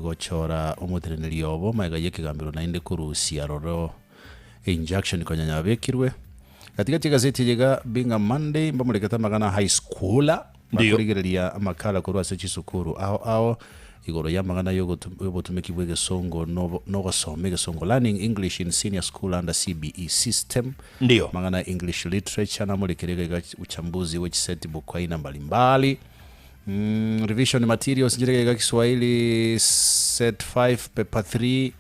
Gochora omoteneneri obo magega y'ekegambero naende korusia aroro einjunction konya yabekirwe. Gatigati egaseti eye iga Bingham Monday mbamorekete amagana high schooler Ndiyo. bakorigereria amakala korwa ase chisukuru ao ao igoro y'amang'ana y'obotumeki bw'egesongo nogosoma egesongo Learning English in Senior School under CBE System Ndiyo. Amang'ana ya English Literature namorekere iga iga uchambuzi bwe chiseti book aina mbalimbali Mm, revision materials nchire iga iga Kiswahili set 5 paper 3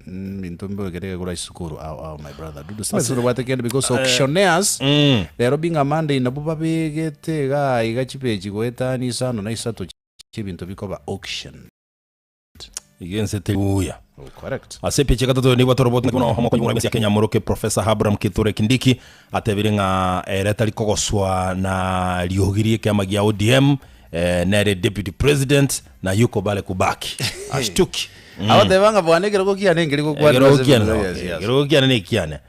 Mm, binto mbibekere iga korwa chisukuru ao ao my brother Dudu simanyete tobwate kende because auctioneers rero being a Monday nabwo babegete iga iga chipeji goetania isano na isato chi'ebinto bikoba auctioned. Iga ense teri buya. Oh, correct. Ase epicha egatato nigo torobotie buna omokonyi bw'omoraia bw'ense ya Kenya Moroke Professor Abraham Kithure Kindiki atebire ng'a ere tari kogoswa na riogi ri'ekiama gia ODM eh, nere Deputy President na yuko bale kubaki ashtuki Agoteba ng'a bwana ekerogo kiane nkeri gokwanera Ekerogo ase kiane ebinto no, bia siasa. ekerogo kiane nekiane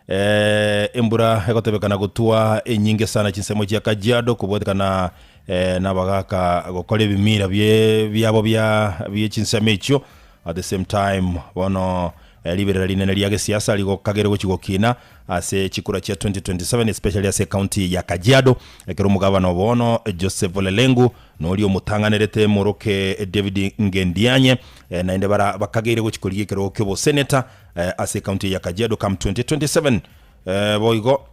Eh, embura egotebekana gotwa enyinge sana chinsemo chia Kajiado kobwatekana eh, nabagaka gokora ebimira bie biabo bia bie chinsemo echio at the same time bono eh, riberera rinene ria gesiasa rigokagere gochi gokina ase chikura chia 2027 especially ase county ya Kajiado ekero omogabana obono Joseph Ole Lenku noria omotang'anerete moroke David Ngendianye eh, naende bara bakageire gochi korigia ekerogo kioboseneta ase ekaunti ya Kajiado come 2027 boigo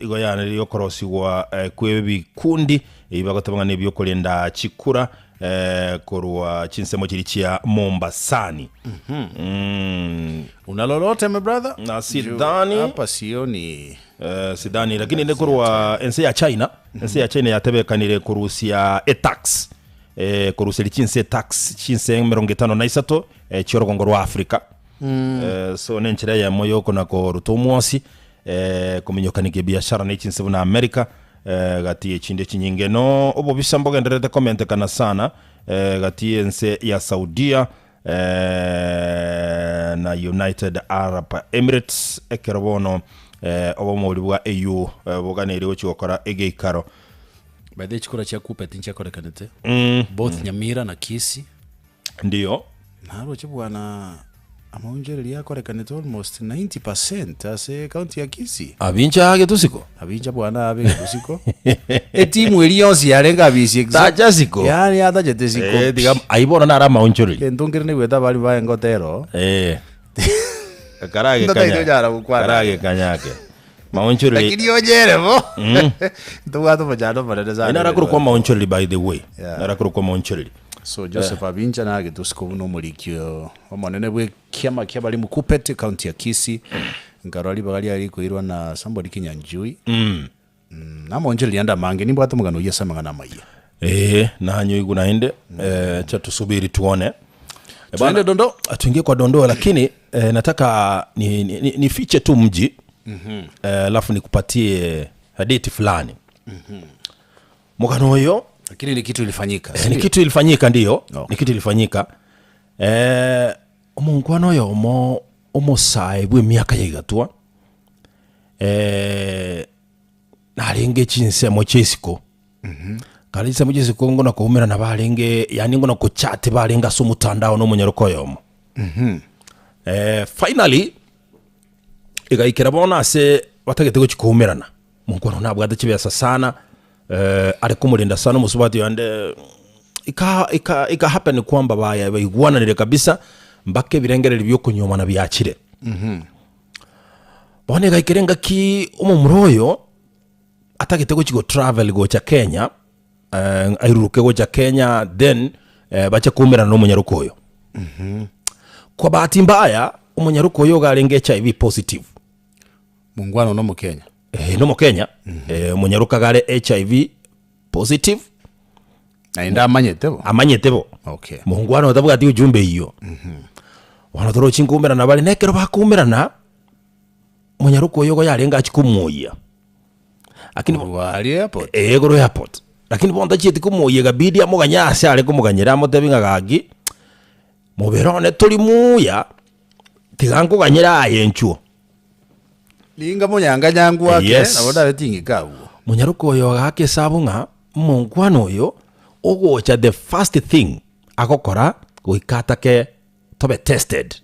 igo yaanire okorosigwa kw'ebikundi ebi bagoteba ng'a nebiokorenda chikura korwa chinsemo chiria chia Mombasani. Una lolote my brother? Na sidhani Hapa sioni. Sidhani lakini inde korwa ense ya China, ense ya China yatebekanire korusia etax eh, koruseria chinse etax chinse emerongo etano na isato eh, chi'orogongo rwa Africa. Eh, so nenchera eyemo yokona koruta omwosi eh, kominyokania kibiashara ne chinse buna America eh, gati y'echinde chinyinge. No obobisa mbogendererete komentekana sana eh, gati y'ense ya Saudia na United Arab Emirates, ekero bono obomori bwa AU boganeire gochia gokora egeikaro. By the way, chikura chia Kuppet nchiakorekanete both Nyamira na Kisii. Ndiyo. Naroche bwana amaonchoreria akorekanete almost 90% ase county ya Kisii. Abincha getusiko. Abincha bwana abe getusiko. Etimu eria yonsi yarenge abisi exact. Tacha siko. Yaani atachete siko. Eh, tiga ayio bono naro amaonchoreria. Gento nkere naigwete abari baye ngotera. Eh. Karage Ntotaete kanya. onyara gokwana. Karage kanyake. Maonchoreria. Lakini onyere bo. Ntobwate omochando omonene sana. Nara korokwa amaonchoreria by the way. Yeah. Nara korokwa amaonchoreria. So Joseph Abincha nagetusiko buna omoriki omonene bw'ekiama ki'abarimu Kuppet county ya Kisii. Nkarora ribaga riaye rikoirwa na somebody Kinyanjui. Mm, namonchereria ande amange nimbwate omogano oyio ase amang'ana amayia. Ee, nanyoigwe naende eh, cha tusubiri tuone. Eh, bwana, Tuende dondoo. tuingie kwa dondoo lakini eh, nataka ni, ni, ni, nifiche tu mji eh, alafu nikupatie hadithi fulani mugano oyo Lakini ni kitu ilifanyika. Eh, ni kitu ilifanyika ndiyo Okay. ni kitu ilifanyika eh, omonkwana oyo omo omosae bwa emiaka ya igatwa eh, narenge chinsemo chia isiko kare chinsemo chia isiko ngona koumerana barenge yaani ngona kochat barenge ase omotandao na omonyaroka oyomo eh, finally egaikera bono ase batagete gochi koumerana Monkwana one nabwate chibesa sana eh, are komorenda sana omosubati oyo ande ika ika ika happen kwamba baya baigwananire kabisa mpaka ebirengererio bia okonyuomana biachire. Bono egaikera engaki omomura oyo atagete gochi go travel gocha Kenya eh, airuruke gocha Kenya then eh, bache koumerana na omonyaroka oyo. Kwa bahati mbaya omonyaroka oyo iga arenge HIV positive. Mongwana one omokenya. Eh, nomokenya eh, omonyaroka gare HIV positive Naende amanyete bo. amanyete bo Okay. mongwana otabwati ujumbe eyio bono torochi nkoumerana bare na ekero bakoumerana monyaroka oyo igo yarenge achia komoyia lakini bo- Korwa aria airport. eh, korwa airport lakini bono tachieti komoyia ekabidi amoganye ase are komoganyera amotebi ng'a gaki mobere one tori muya tiga nkoganyere aye inchuo. Ninga monyanga nyangu ake, Yes. nabo ndabe ting'ika agwo. Monyaroka oyo agaaka esabu ng'a. Omonkwana oyo ogocha the first thing agokora goika atake tobe tested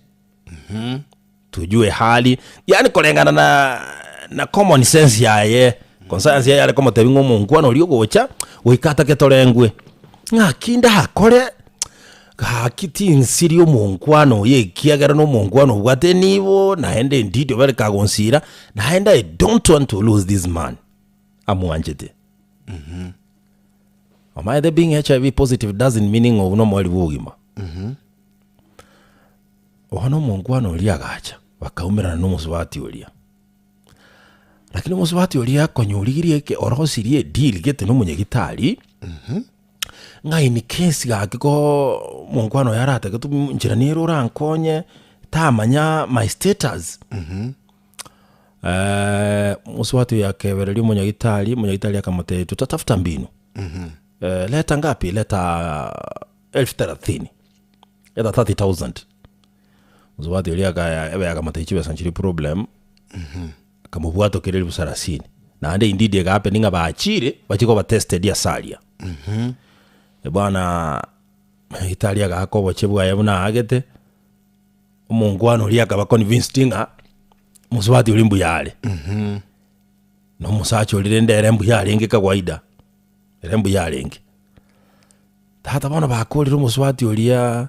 tujue hali yaani koreng'ana na na common sense yaye conscience yaye yare komotebia ng'a omonkwana oria ogocha goika atake torengwe ng'aki ndakore gaki tinsiria omonkwana oyo ekiagera na omonkwana obwate enibo naende indeed obere kagonsira naende I don't want to lose this man. amwanchete. Omanyete being HIV positive doesn't mean ng'a obwo nomoerio bwa obogima. Bono omonkwana oria agacha, bakaumerana na omosubati oria. Lakini omosubati oria konya origirie eke orosirie edeal gete na omonyagitari, ng'a in case gaki koo omonkwana oyo aratake tu nchera nere orankonye, tamanya my status. Mosubati oyo akebereria omonyagitari, omonyagitari akamotebia tutatafuta mbinu. Leta ngapi? Leta elfu thelathini, leta 30,000. Mosubati oria aka ebe akamotebia chibesa nchiri problem, akamobwatokeria elfu thelathini. Naende indeed ega happen ng'a bachire, bachie koba tested ase aria. Bwana monyagitari agaaka obochie bwaye buna aagete. Omongwana oria akaba convinced ng'a mosubati oria mbuya are. Na omosacha oria rende ere mbuya arenge kawaida, ere mbuya arenge. Tata bono bakorire omosubati oria,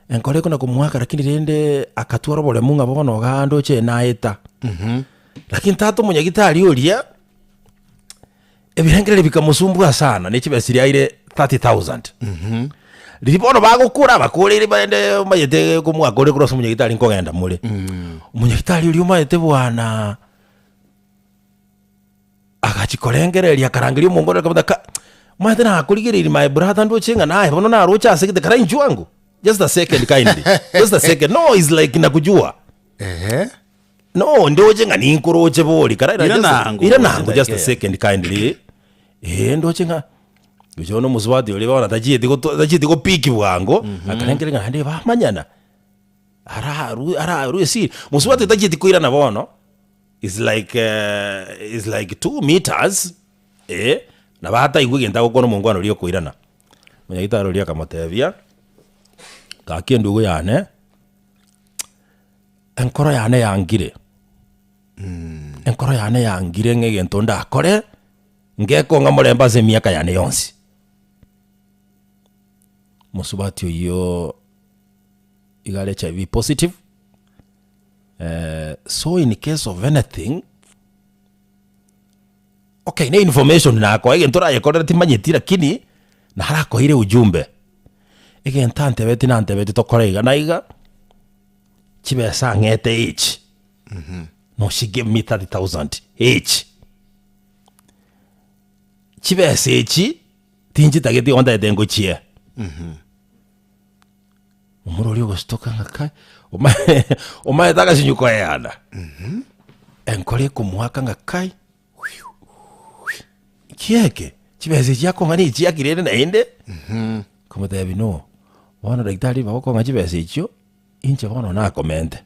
enkoro ekona komoaka lakini rende akatwara oboremu ng'a bono igaa ndoche naeta. Lakini tata omonyagitari oria, Ebirengererio bikamosumbua sana, ne chibesa chiria aire 30,000. Riria bono bagokora, abakoreire barende omanyete komwakore korwa ase omonyagitari nkogenda more. Omonyagitari oria omanyete bwana, agachia korengereria akarangeria omongwana akamotebia ka, omanyete nakorigereirie my brother ndoche ng'a naye bono naroche ase gete kara inchuo ango, just a second kindly, just a second, no is like nakujua. Ehe. No, ndoche ng'a ninkoroche bori kara Ira just- nango, ira nango just a ndakea. second kindly eh ndoche ng'a gocha bono omosubati oria bono tachieti goto tachieti gopiki bwango akarengera ng'a naende bamanyana ararue ararue esiri mosubati tachieti koirana bono is like is like 2 meters eh, nabo ataigwe egento agokwana omongwana oria okoirana. Omonyagitari oria akamotebia, gaki endugu yane. Enkoro yane yangire, enkoro yane yangire ng'a egento ndakore, ngekong'a morembe ase emiaka yane yonsi. Mosubati oyio iga are HIV positive, so in case of anything, okay ne information nakoa egento orayekorere timanyeti lakini, narakoeire ujumbe, egento antebetie nantebetie tokore iga na iga. Chibesa ang'ete echi no she gave me 30,000 echi chibesa echi tinchitageti igo ntagete ngochie omoro oria ogostoka ng'a kai omae omaete agasinyu koeyana enkoro ekomoaka ng'a kai Kieke, chibesa echi akong'a na echiaki rende naende, nkamotebia no, bono daktari bagokong'a chibesa echio, inche bono nakomente.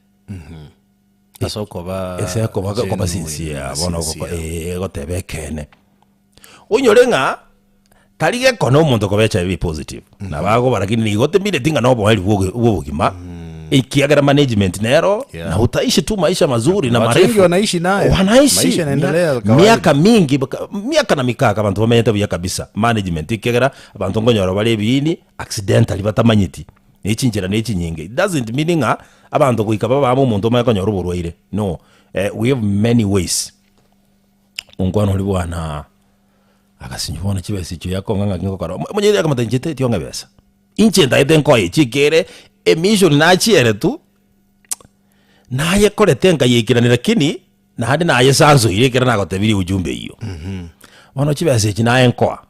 Ase okoba Ase okoba genuine koba sincere, na bono ogoko sincere. eh, goteba ekeene. Onyore ng'a, tari gekona omonto koba HIV positive, nabo akoba lakini nigo otemineti ng'a na oboeri bwa oge bwa obogima, ekiagera management nero, Yeah. na utaishi tu maisha mazuri na Watu marefu. wengi wanaishi nayo. Wanaishi. Maisha yanaendelea kawaida. Miaka mingi baka- miaka na mikaka abanto bamenyete buya kabisa management ekiagera abanto nkonyora bare ebiini accidentally batamanyeti na echinchera na echinyinge. It doesn't mean ng'a abanto goika babe amo omonto omanye konyora oborwaire no, we have many ways. Onkwana oria bwana agasinywa bono chibesa echio yakong'a ng'aki ngokora omonyene akamotebia inche teti ong'e besa. Inche ntagete nkoe echi ekere emission nachiere tu, nayekorete nkayeikerania lakini naende nayesansoire ekero nagotebirie ujumbe eyio. Bono chibesa echi naye nkoa,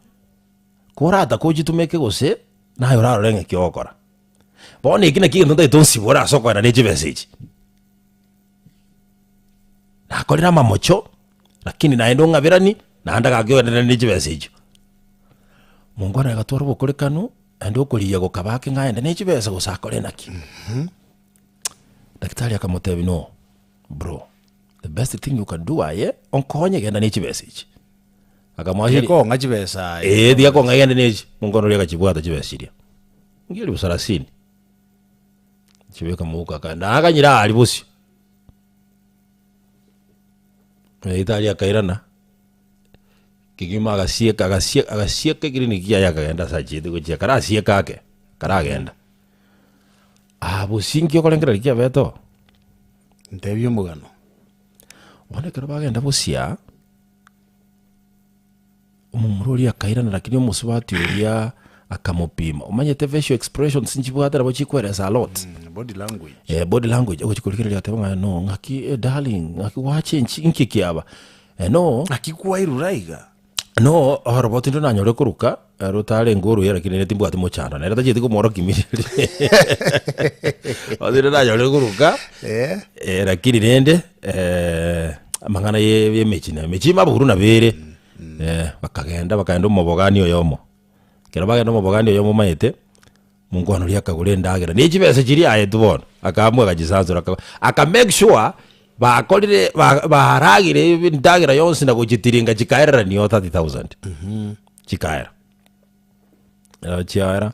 korata kochitumeke gose naye orarore ng'aki ogokora. Bono eki nakio egento ntagete onsibore ase okoenda ne chibesa echi. Nakorire amamocho, lakini naende ong'aberani, naende gaki oenderere ne chibesa echio. Mongwana agatwara obokorekanu, naende okorigia gokaba ake ng'a aende ne chibesa gose akore naki. Daktari akamotebia no, bro, the best thing you can do aye, onkonye genda ne chibesa echi. Akamoa chiri Gekong'a chibesa aye. Eh, tiga kong'a egende nechi. Monkono oria agachibwata chibesa chiria. Inki elifu sarasini. Chibeka mouko akaenda akanyira aria bosio. Nyagetari akairana, kegima agasieka agasieka agasieka ekiriniki kiaye akagenda ase achiete gochia karasieke ake, karagenda. Aa bosio inki okorengereria kiabete oo? Ntebie omogano. Bono ekero bagenda bosia, omomura oria akairana lakini omosubati oria akamopima, omanyete facial expressions nchibwate nabo chikoeresa a lot. Body language. Eh, body language ogochi korigereria agateba ng'a no ng'aki eh, darling ng'aki gwachenchi inki kiaba eh, no Ng'aki kwairura iga. No oroboti ndo nanyore koruka rotarenge oruya lakini ere timbwati mochando nere tachieti komworokia immediately oroboti ndo nanyore koruka Eh. eh, lakini rende eh, amang'ana ye emechie na emechie maburu nabo ere eh, bakagenda bakagenda omobogani oyomo, ekero bagenda omobogani oyomo omanyete, Monkwana oria akagora endagera ne chibesa chiria aetwe bono, akaamua agachisansora aka aka make sure bakorire ba baragire endagera yonsi na gochitiringa chikaererania oo 30,000 chikaera. Ekero chiaera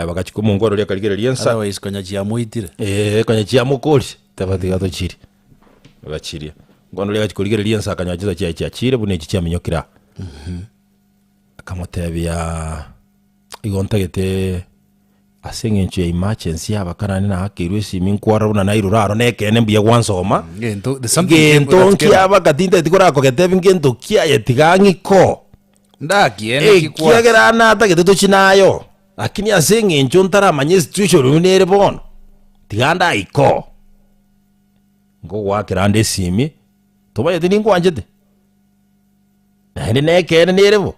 bagachika omonkwana oria akarigereria ensa. Otherwise konya chiamoitire. Eeh konya chiamokoria, teba tiga tochirie, bagachiria. Omonkwana oria agachia korigereria ensa akanyora chinsa chiaye chiachire buna echi chiaminyokire aa. Akamotebia. Igo ntagete ase eng'encho ya emergency y'abakarani naakeirwe esimi nkwarora buna nairure aro nekeene mbuya gwansoma, Ngento, there's something came gento that came up. nkiaba tintageti korakogetebi ngento ki aye tiga ng'iko. Ndakiene ki kwa. Ekiagera natagete tochie nayo, lakini ase eng'encho ntaramanya esituation buna ere bono, tiga ndaikoo. Nkogoakera ande esimi, tomanyeti ninkwanchete? Naende nekeene nere bo?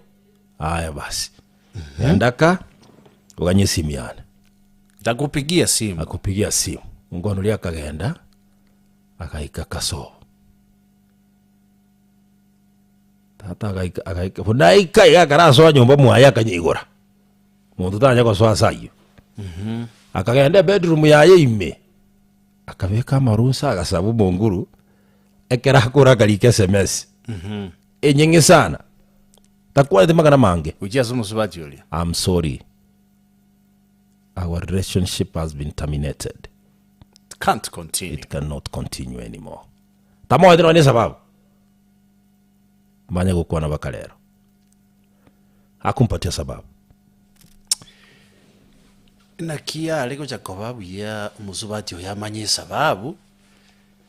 Aya basi, genda ka, oganye esimi yane. Ntakupigia simu. Akupigia simu. Omokwana oria akagenda, agaika kasobo. Tata agaika agaika buna aika iga akarasoa nyomba mwaye akanyeigora, monto tanya gosoa ase ayio. Akagenda ebedroom yaye ime, akabeka amarusa agasaba omonguru, ekero akora akarika sms, enyeng'e sana, takwaneti magana mange. Gochia ase omosubati oria. I'm sorry, our relationship has been terminated, It can't continue. it cannot continue anymore. Tamoete nonya esababu, manye gokwana baka rero. Hakumpatia sababu. Naki are gocha koba buya omosubati oyo amanye esababu,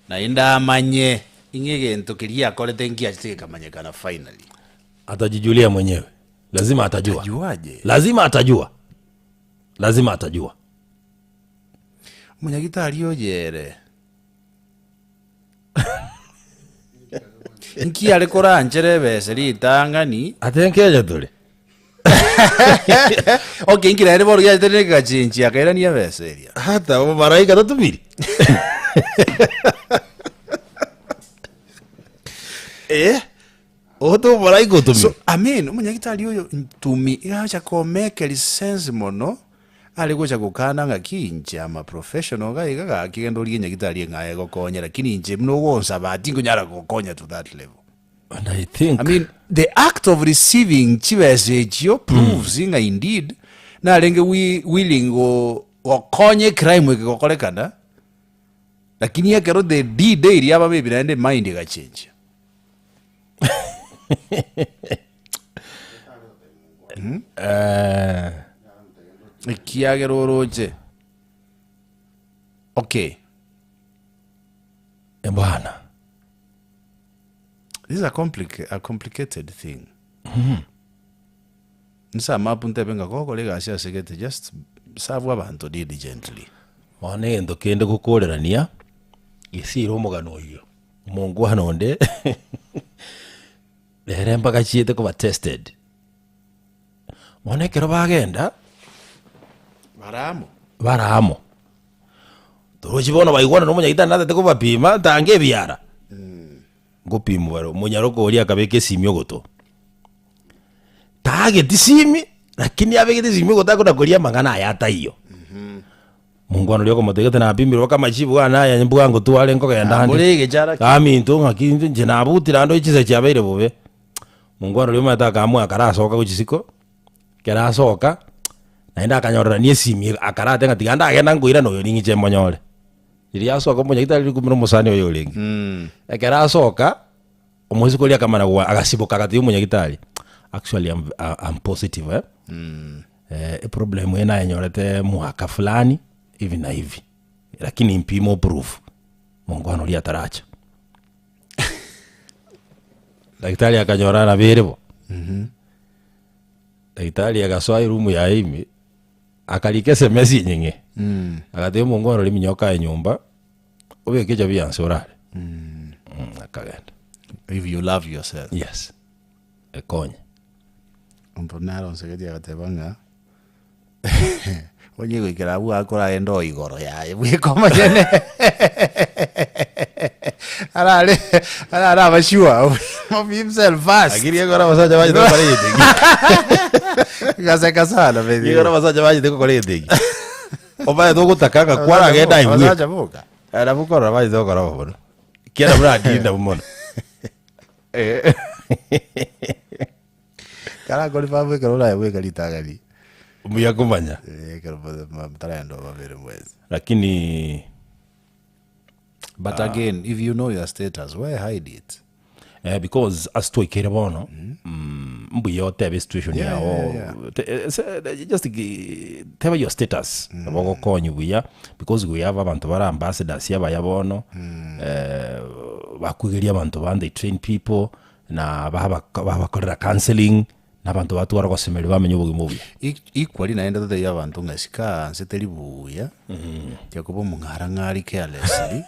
naende amanye ing'a egento keria akorete nkiachete gekamanyekana finally. Atajijulia mwenyewe, lazima atajua. Atajuaje? Lazima atajua, lazima atajua. Omonyagitari oye ere Nki are koranchere ebese ritang'ani? Ate nkeja tore. Okay, inki naende bono giachete negachenchia akairania ebese eria. Hata omomaraika tatumiri. Eh? Ote omomaraika otumire. So, I mean, omonyagitari oyo ntumi iga acha komekeri sense mono Are gocha gokana ng'aki inche am a professional iga iga gaki genda origie nyagitari eng'ao egokonye lakini inche buna ogonsaba tinkonyara gokonya to that level. And I think I mean the act of receiving chibesa echio proves ng'a indeed narenge wi willing go gokonya ecrime eke gokorekana lakini ekero the deed eria yaba maybe naende emind egachenchia. Eh, Ekiagera oroche. Okay. bwana This is a, complica a complicated thing. Nsamapu ntebe ng'a gokora egasi ase gete just serve abanto diligently. Bono egento kende gokorerania, gesiire omogano oyio, omongwana onde Ere mbagachiete koba tested. Bono ekero bagenda, Bare amo. bare amo, torochi bono baigwana na omonyagitari natete kobapima, tanga ebiara, ngopimwa bare, omonyaroka oria akabeka esimi ogoto. Tageti simi, lakini abegete esimi ogoto akona koria amang'ana aya ataiyo. Mongwana oria okomotebia gete napimirwe mpaka amachibu gane aya mbwango tware nkogenda ande. Nabore egechara ki? Aminto ng'aki inche inche nabutire ande chinsa chiabeire bobe. Mongwana oria omanyete akaamua akarasoka gochia isiko, ekero asoka, naende akanyorerania esimi akarate ng'a tiga ndagenda nkoirana oyo ning'iche monyore. Riria asoka omonyagitari rikumbe na omosani oye orenge. Ekero asoka, omoiseke oria akamana goa agasiboka agatebia omonyagitari, actually am am positive eh, eproblem eye nayenyorete mwaka fulani hivi na hivi, lakini mpime oprove, mongwana oria ataracha. Daktari akanyora nabere bo. Daktari agasoa eroom yaye ime, akarika sms enyeng'e, agatebia omongwana oria minyoka aye nyomba, obeke echabi ya nse orare. Akagenda. If you love yourself. Yes, ekonye. Omonto nare onsegetie agateba ng'a onye goikera abwo akoragende o igoro yaye bweka omonyene arare arare aba sure of himself first. Lakini ekero abasacha bachete gokora egento ekio. Ngaseka sana by the Ekero way. abasacha bachete gokora egento ekio. Omanyete ogotaka ng'a kwaragenda aye bweka. Abasacha boka. Eh, nabo okorora bachete gokora bo mono. Ekiagera buna adini nabwo mono. Eh. Karakori babu ekero oraye bweka ritang'ani. Mbuya komanya. Eh, ekero mtaragenda babere mwensi. Lakini But again, if you know your status, why hide it? Eh, because ase twaikeire bono mm, mbuya otebe situation Yeah, yao yeah, yeah. Te- eh, se- eh, just teba your status nabo ogokonyi buya because we have abanto bare ambassadors abaya bono eh, bakwegeria abanto bande they train people Na babakorera counselling, na abanto batwara ogosemeria bamenye obogima obuya. Equally naende totebie abanto ng'a isiko nse teri buya, tiga koba omong'arang'ari carelessly.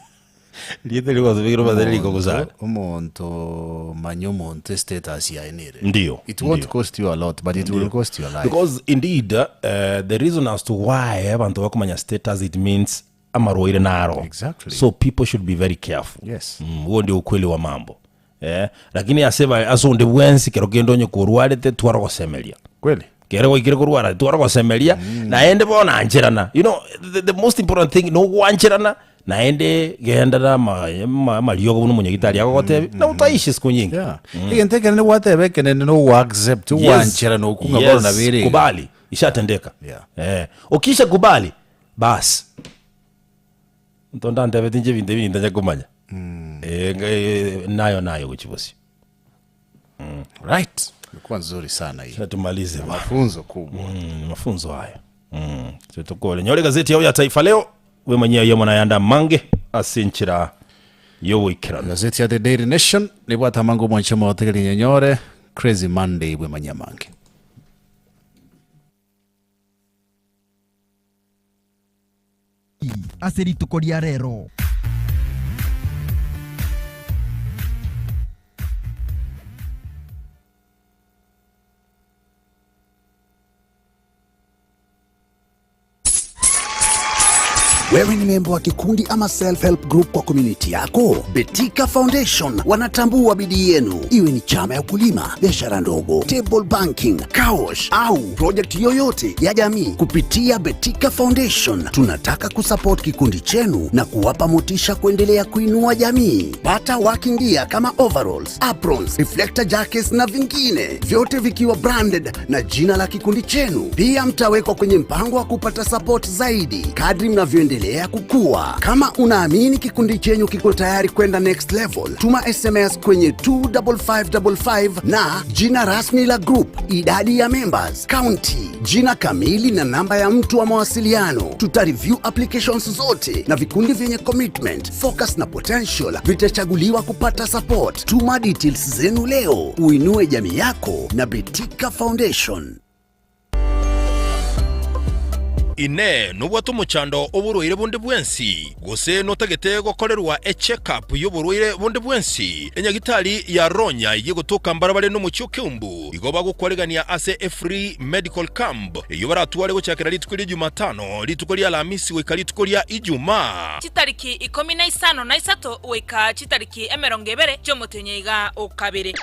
Rieta erio gwasomekire omanyete riko gosana. Omonto manya omonto estatus yaye nere. Ndio, It won't ndio. cost you a lot but it will cost your life. Because indeed the reason as to why abanto bakomanya status it means amarwaire naro. Exactly. So people should be very careful. Yes. Huo ndio ukweli wa mambo. Eh, lakini ase ba- ase onde bwensi kero kende onye korwarete twara ogosemeria. Kweli. Kere gwaikire korwara twara ogosemeria naende bono ancherana. You know, the, the most important thing nogwancherana naende genda na ama- ama- amariogo buna omonyagitari agogotebia na utaishi siku nyingi. Yeah. Egento ekenene gwateba ekenene no accept Yes. ogwancherana okwo ng'a bono Yes, nabere iga. kubali ishatendeka. Yeah. Eh, okisha kubali bas Ntondantebeti inche ebinto ebi nintanya komanya. Eh, nga- eh, nayo nayo gochia bosio. Right. Imekuwa nzuri sana hii. Acha tumalize bwana. Mafunzo kubwa. Mafunzo hayo. Tukore. Nyore gazeti yao ya Taifa Leo we mwenyewe yomo nayanda mange ase enchera y'ogoikerana. Gazeti ya The Daily Nation nibwate amange omwanche omogotegeria nyenyore Crazy Monday bwemanyia amange. Ase rituko ria rero. Wewe ni memba wa kikundi ama self-help group kwa community yako? Betika Foundation wanatambua bidii yenu, iwe ni chama ya ukulima, biashara ndogo, table banking, car wash au project yoyote ya jamii. Kupitia Betika Foundation tunataka kusupport kikundi chenu na kuwapa motisha kuendelea kuinua jamii. Pata working gear kama overalls, aprons, reflector jackets na vingine, vyote vikiwa branded na jina la kikundi chenu. Pia mtawekwa kwenye mpango wa kupata support zaidi kadri mnavyoendelea kukua. Kama unaamini kikundi chenyu kiko tayari kwenda next level, tuma SMS kwenye 25555 na jina rasmi la group, idadi ya members, county, jina kamili na namba ya mtu wa mawasiliano. Tuta review applications zote na vikundi vyenye commitment, focus na potential vitachaguliwa kupata support. Tuma details zenu leo, uinue jamii yako na Betika Foundation. Inee! Nobwate omochando oborwaire bonde bwensi? Gose notagete gokorerwa e-check-up y'oborwaire bonde bwensi? Enyagitari ya Ronya eyio egotoka mbarabare nomochie o Keumbu igo bagokwaregania ase e-free medical camp eyio baratware gochakera rituko ria Jumatano, rituko ria Alamisi goika rituko ria Ijumaa. Chitariki ikomi na isano na isato goika chitariki emerongo ebere chi'omotenyi iga o kabere.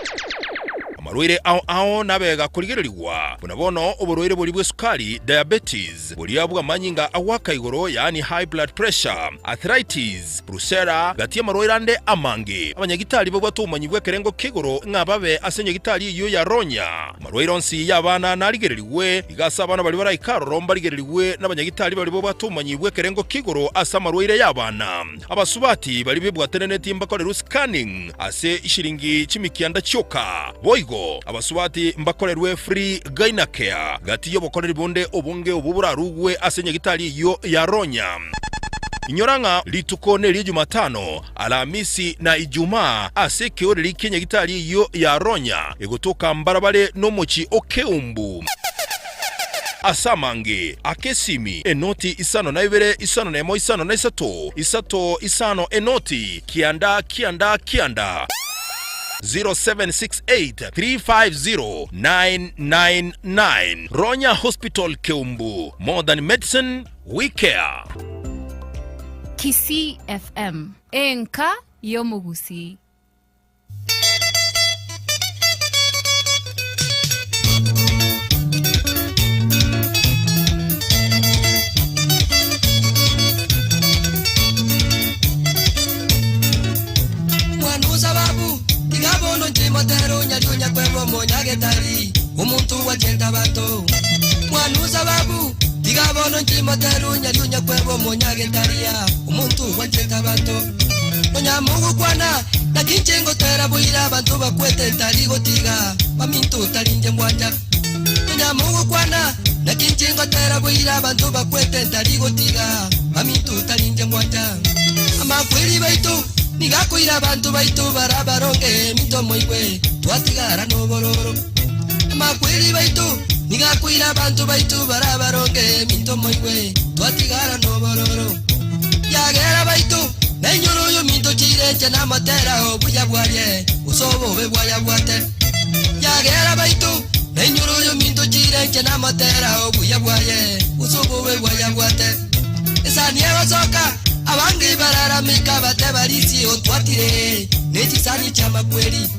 Amarwaire ao ao nabega korigererigwa, buna bono oborwaire boria bw'esukari, diabetes, boria bw'amanyinga agoaka igoro yaani high blood pressure, arthritis, brucella, gati y'amarwaire ande amange. Abanyagitari babwate obomanyi bw'ekerengo kia igoro ng'a babe ase enyagitari eyio ya Ronya. Amarwaire onsi y'abana narigererigwe, iga ase abana baria baraike aroro mbarigererigwe n'abanyagitari baria babwate obomanyi bw'ekerengo kia igoro ase amarwaire y'abana. Abasubati baria bebwatenenetie mbakorerwe scanning ase ishiringi chimikianda chioka. Boigo abasubati mbakorerwe free gynacare gati y'obokoreri bonde obonge obwo borarugwe ase nyagitari eyio ya Ronya. Inyora ng'a rituko neria Jumatano, Alamisi na Ijumaa ase ekeoreri kia nyagitari eyio ya Ronya egotoka mbarabare nomochie o Keumbu. Ase amange, akesimi, enoti isano na ibere isano nemo isano na isato, isato isano enoti, kianda kianda kianda. 0768 350 999 Ronya Hospital Keumbu, more than medicine, we care. Kisii FM, enka y'omogusii. Mwana o sababu, tiga bono inche motere onyari onyakweba omonyagetari, omonto ogwachete abanto. Mwana o sababu, tiga bono inche motere onyari onyakweba omonyagetaria, omonto ogwachete abanto. Nonya mogokwana, naki inche ngotera boira abanto bakwete ntari gotiga, baminto tari inche mbwancha. Nonya mogokwana, naki inche ngotera boira abanto bakwete ntari gotiga, baminto tari inche mbwancha. Amakweri baito nigo akoira abanto baito barabaronge eminto moigwe, twatigara nobororo. Amakweri baito nigo akoira abanto baito barabaronge eminto moigwe, twatigara nobororo. Yagera baito, nainyore oyominto chirenche namatera obuya bwaye, gose obobe bwayabwate. Yagera baito, nainyore oyominto chirenche namatera obuya bwaye, gose obobe bwayabwate. Esani egosoka, abange bararameka bateba risi otwatire ne chisani chi'amakweri.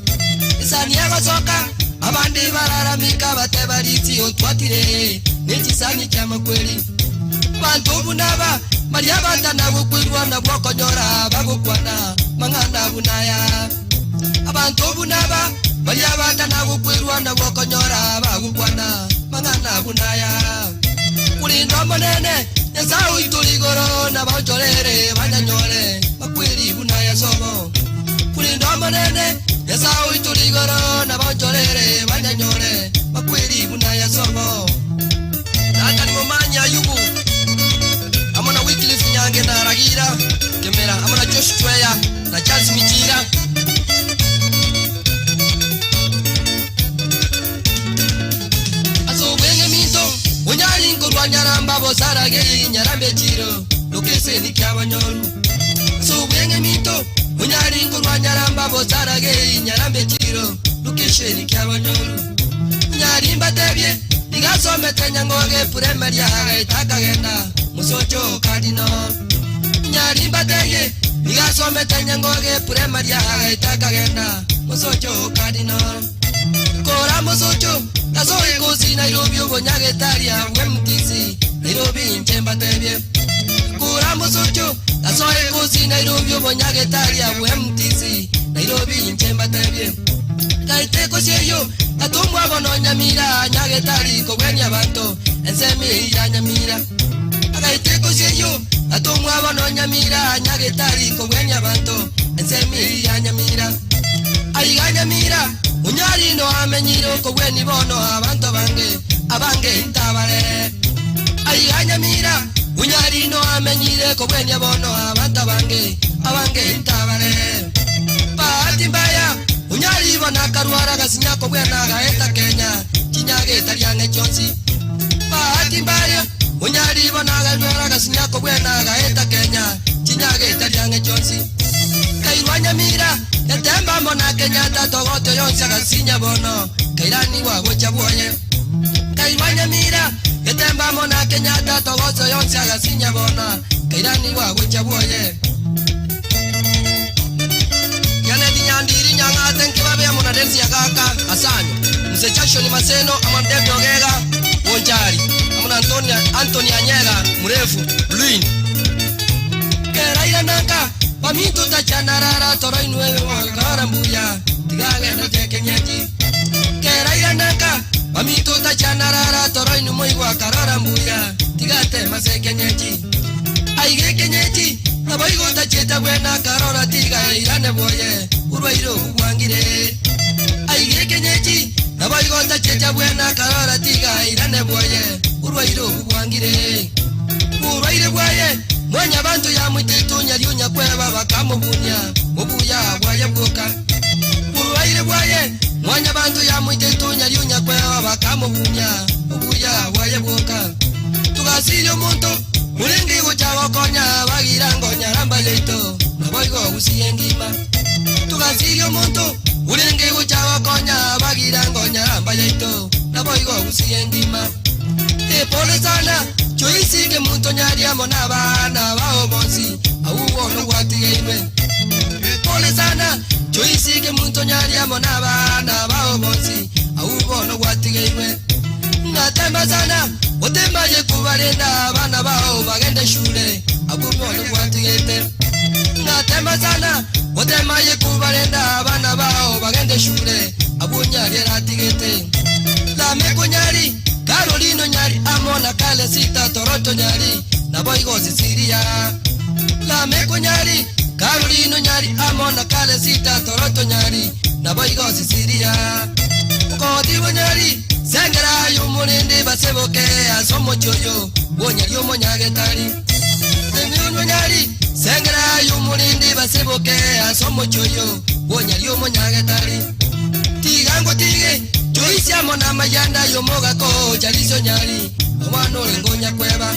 Esani egosoka, abande bararameka bateba risi otwatire ne chisani chi'amakweri. Abanto buna aba, baria batana gokoirwa nabwo okonyora bagokwana mang'ana buna aya. Abanto buna aba, baria batana gokoirwa nabwo okonyora bagokwana mang'ana buna aya. Korende Omonene, Nyasae oito ore igoro, nabaonchorere banyanyore makweri buna aya sobo. Korende Omonene, Nyasae oito ore igoro, nabaonchorere banyanyore makweri buna aya sobo. Nathan Momanyi Ayubu, amo na Wycliffe Nyange na Ragira Kemera, amo na Josh Chweya na Charles Michira. Ase obweng'eminto, onyari nkorwa nyaramba bosaragei nyarambe echiro, lokeseni kiabanyoru. Ase obweng'eminto, onyari nkorwa nyaramba bosaragei nyarambe echiro, lokesheni kiabanyoru. Onyari mbatebie, nigo asomete nyang'oge primary agaeta akagenda mosocho o Cardinal. Onyari mbatebie, nigo asomete nyang'oge primary agaeta akagenda mosocho o Cardinal. Kora mosocho, tasoe kosi Nairobi obonyagetaria bw'MTC Nairobi inche mbatebie. Kora mosocho, tasoe kosi Nairobi obonyagetaria bw'MTC Nairobi inche mbatebie. Gaite kosi eyio, tatomwa bono Nyamira nyagetari kobwenia abanto ensemo eyio ya Nyamira. Agaite kosi eyio, tatomwa bono Nyamira nyagetari kobwenia abanto ensemo eyio ya Nyamira. Aiga Nyamira, onyari noamenyire okobweni bono abanto abange, abange intabare. Aiga Nyamira, onyari noamenyire kobwenia bono abanto abange, abange intabare. Bahati mbaya, onyari bono akarwara agasinya kobwena agaeta Kenya, chinyaga etari ang'e chionsi. Bahati mbaya, onyari bono akarwara agasinya kobwena agaeta Kenya, chinyaga etari ang'e chionsi. Kairwa Nyamira, Getembe amo na Kenyatta togote yonsi agasinya bono kairanigwa gocha bwoye. Kairwa Nyamira, Getembe amo na Kenyatta togote yonsi agasinya bono kairanigwa gocha bwoye. Kennedy Nyandiri Nyang'ate nkibabe. Mabe amo na Densi Nyagaka, Asanyo, Mzee Jackson Maseno amo na David Ogega, Bonchari, amo na Antonia, Anthony Anyega, Murefu, Luini. Keraira nanka, baminto tachanarara toro inwe wakara mbuya, tigagenda tekenyeji. Keraira nanka, baminto tachanarara toro inwe moigwa karora mbuya, tigatema sekenyeji. Aige kenyeji, naboigo tacheta bwena karora tiga irane boye, urwaire obwangire. Aige kenyeji, naboigo tacheta bwena karora tiga irane boye, urwaire obwangire. Urwaire bwaye, mwenya bantu ya mwitetu nyariunya kweba bakamubunya, obuya bwaye bwoka. Urwaire bwaye, mwenya bantu ya mwitetu nyariunya kweba bakamubunya, obuya bwaye bwoka. Tugasiria omonto, murenge gochagokonya bagira ngonyaramba yaito, naboigo gusie engima. Tugasiria omonto, murenge gochagokonya bagira ngonyaramba yaito, naboigo gusie engima. Epole sana, choisike muntu nyariamo n'abana bao bonsi, awuwo gwatigairwe. Pole sana, choisike muntu nyariamo n'abana bao bonsi, awuwo gwatigairwe. Ngatemba sana, otemaye kubarenda abana bao bagende shule, awuwo gwatigete. Ngatemba sana, otemaye kubarenda abana bao bagende shule, abunyari atigete. Lameko nyari, Carolino nyari, amona kale sita toroto nyari, naboigo Sicilia. Lameko nyari, Carolino nyari, amona kale sita toroto nyari, naboigo Sicilia. Ukodibo nyari, sengera yumurindi baseboke asomo choyo, wonyari omonyagetari. Emyunyo nyari, sengera yumurindi baseboke asomo choyo, wonyari omonyagetari. Tigango tige, choisiamo na mayanda yomogako chaliso nyari, omwana orengonya kweba.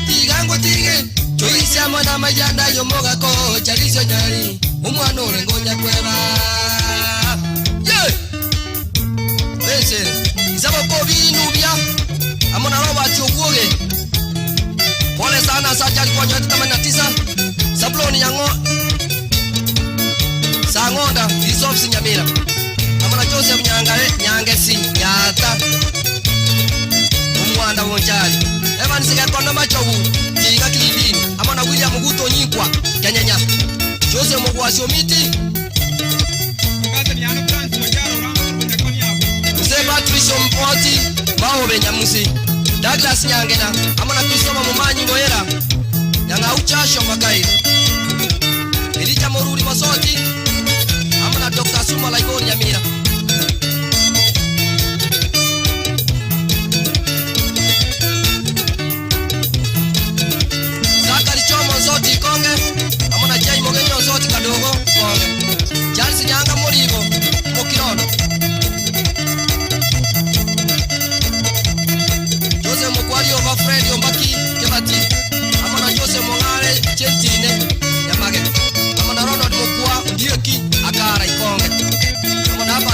Tigango tige, choisiamo na mayanda yomogako chaliso nyari, omwana orengonya kweba. Ye! Bese, isaboko binubia, amona Robert Oguoge. Pole sana Sacha alikuwa nyota 89. Sabloni Nyango Sangonda, Yusuf Nyamira. Amona Joseph Nyangare, Nyangesi, Nyata. Omwanda Bonchari. Evans Gakondo Machogu, Tiga Kilidini. Amona William Guto Nyinkwa, Kenyenya. Joseph Mugwasi Omiti. Mzee Patrice Mpoti, Maobe Nyamusi. Douglas Nyangena, amona Christopher Mumanyi Ngoyera. Nyang'aucha Shomakai. Elija Moruri Masoti, amona Dr. Suma Laibon Nyamira. Zakari Chomo Nzoti Konge, amona Jai Mogenyo Nzoti Kadogo Konge. Charles Nyanga Morigo, Mokirono. Jose Mukwari Ova Fred Ombaki Kebati, amona Jose Mong'are Chentine Nyamage, amona Ronald Mukwa Ndieki Akara Ikonge, amona Abbas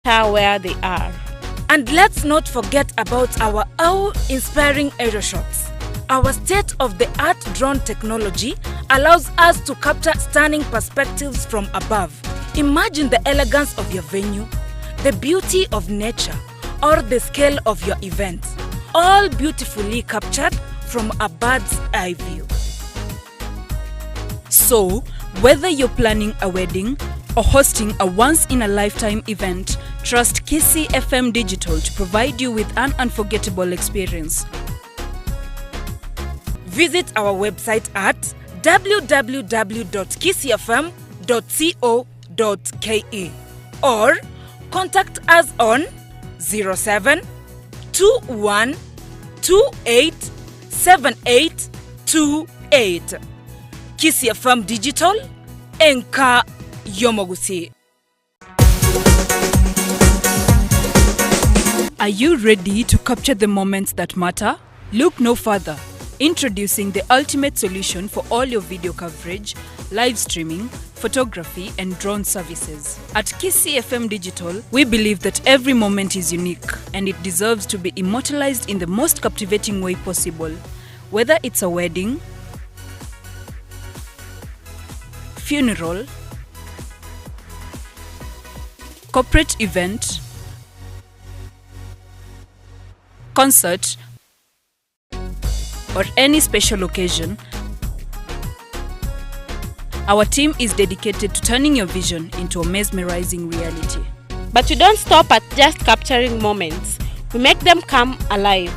matter where they are. And let's not forget about our awe-inspiring aerial shots. Our state-of-the-art drone technology allows us to capture stunning perspectives from above. Imagine the elegance of your venue, the beauty of nature, or the scale of your event, all beautifully captured from a bird's eye view. So, whether you're planning a wedding or hosting a once in a lifetime event, trust Kisii FM Digital to provide you with an unforgettable experience. Visit our website at www.kisiifm.co.ke or contact us on 07 21 28 78 28. Kisii FM Digital, enka y'omogusii. Are you ready to capture the moments that matter? Look no further. Introducing the ultimate solution for all your video coverage, live streaming, photography, and drone services. At Kisii FM Digital, we believe that every moment is unique and it deserves to be immortalized in the most captivating way possible. Whether it's a wedding, funeral, corporate event, concert, or any special occasion, our team is dedicated to turning your vision into a mesmerizing reality. But we don't stop at just capturing moments. We make them come alive.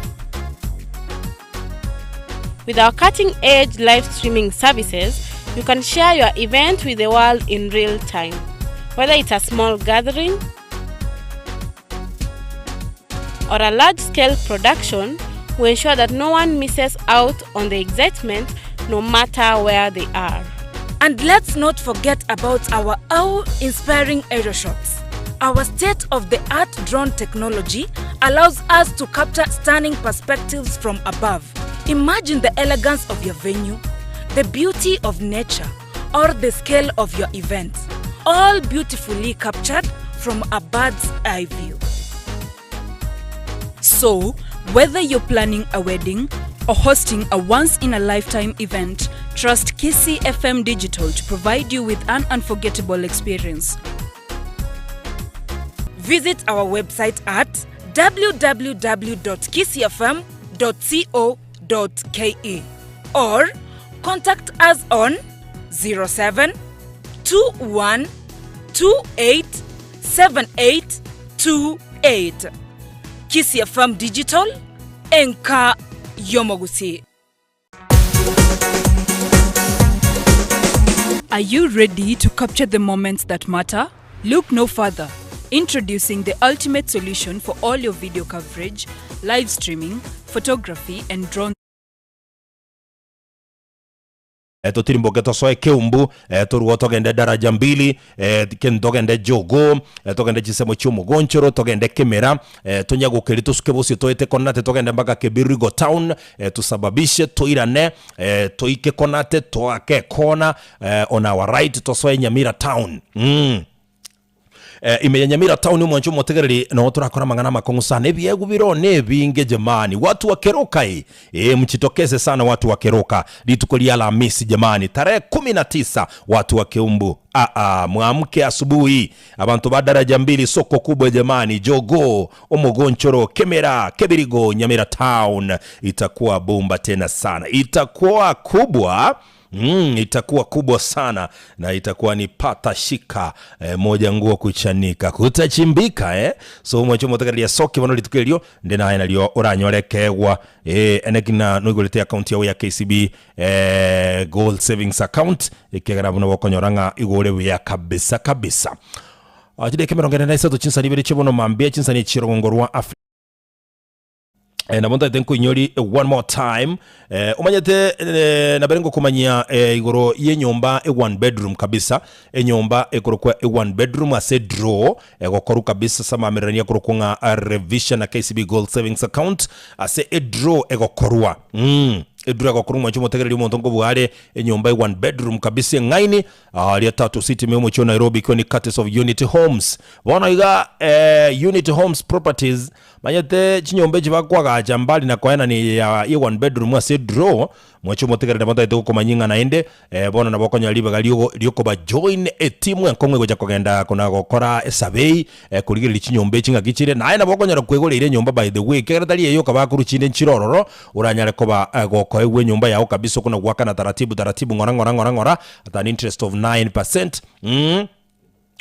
With our cutting-edge live streaming services, you can share your event with the world in real time. Whether it's a small gathering or a large-scale production, we ensure that no one misses out on the excitement no matter where they are. And let's not forget about our awe-inspiring aerial shots. Our state-of-the-art drone technology allows us to capture stunning perspectives from above. Imagine the elegance of your venue, the beauty of nature, or the scale of your event, all beautifully captured from a bird's eye view. So, whether you're planning a wedding or hosting a once in a lifetime event, trust Kisii FM Digital to provide you with an unforgettable experience. Visit our website at www.kisiifm.co.ke or contact us on 07 21 28 78 28. Kisii FM Digital, enka y'omogusii. Are you ready to capture the moments that matter? Look no further. Introducing the ultimate solution for all your video coverage, live streaming, photography, and drone Eh, totirimboke tosoe keumbu eh, toruo togende daraja mbili eh, ken togende jogo eh, togende chisemo chia omogonchoro togende kemera eh, tonyagokeri tosuke bosio toete konate togende mpaka kebirigo town eh, tusababishe toirane eh, toike konate toake kona eh, on our right tosoe nyamira town mm. Eh, ime ya Nyamira town omwancho omotegereri noo torakora amang'ana amakong'u sana ebiegwa biro nebinge jamani watu wa Keroka eh eh mchitokeze sana watu wa Keroka rituko ria Alhamisi jamani tarehe 19 watu wa Keumbu ah ah mwamke asubuhi abantu ba daraja mbili soko kubwa jamani jogo omogonchoro Kemera Kebirigo Nyamira town itakuwa bomba tena sana itakuwa kubwa itakuwa kubwa sana na itakuwa ni pata shika eh, moja nguo kuchanika kutachimbika eh? so mwacho motegereria soki bono rituko erio nde naye nario oranyorekegwa eh, enekina noigorete account yao ya KCB eh, gold savings account ekegera buno bokonyora ng'a igore buya kabisa kabisa. Ah, chideka emerongo ene na isato chinsani ibere chibono mambia chinsani chirogongo rwa Africa Eh, nabo ntaete nkoinyori eh, one more time eh, omanyete eh, nabere ngokomanyia eh, igoro y'enyomba e one bedroom kabisa enyomba ekorokwa e one bedroom ase draw egokoru kabisa ase amamererania akorokwa ng'a ah, revision na KCB Gold Savings Account ase edraw egokorwa mm. Edura gokorwa omwancho omotegereri omonto nkobua are enyomba e one bedroom kabisa eng'aini aria Tatu City ime omochie o Nairobi ikiwa ni courtesy of Unity Homes. Bono iga eh, Unity Homes Properties manyete chinyomba echi bakwagacha mbali na koenana eye ya ye one bedroom ase edraw mwanche omotegereri nabo ntagete gokomanyia ng'a naende eh, bono nabo okonyora ribaga riogo riokoba join etimu enkong'u egocha kogenda kona gokora esurvey eh, korigereria chinyomba echi ng'aki chire naye nabo okonyora kwegoreire enyomba by the way ekiagera tari eye okaba korwa chinde nchire ororo Oranyare koba gokoegwa enyomba yao kabisa okona goakana taratibu taratibu ng'ora ng'ora ng'ora ng'ora at an interest of 9%. Mm.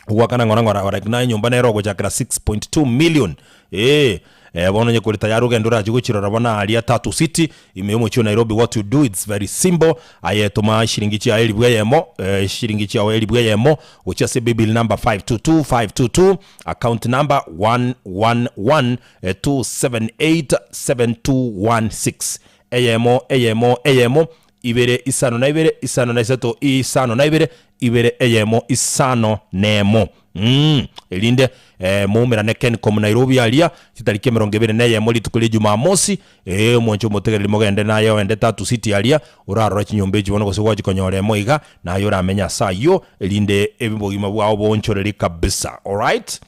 Ogoakana ng'ora ng'ora like na enyomba nero ogochakera 6.2 million. Eh. Eh, bono onye kore tayari ogende orache gochirora bono aria Tatu City ime y'omochie o Nairobi what you do it's very simple aye toma shiringi chiaye elibu eyemo eh, shiringi chiao elibu eyemo gochia ase paybill number 522522 account number 111 2787216 eyemo eyemo eyemo ibere isano na ibere isano na isato isano na ibere ibere eyemo isano nemo mm. Erinde eh, moumerane Kencom Nairobi aria chitariki emerongo ebere na eyemo rituko ria Jumamosi eh, omwanche omotegereri mogende naye oende Tatu City aria orarore chinyomba echi bono gose gwachikonyora emo iga naye oramenye ase ayio erinde obogima bwao boonchoreri kabisa alright.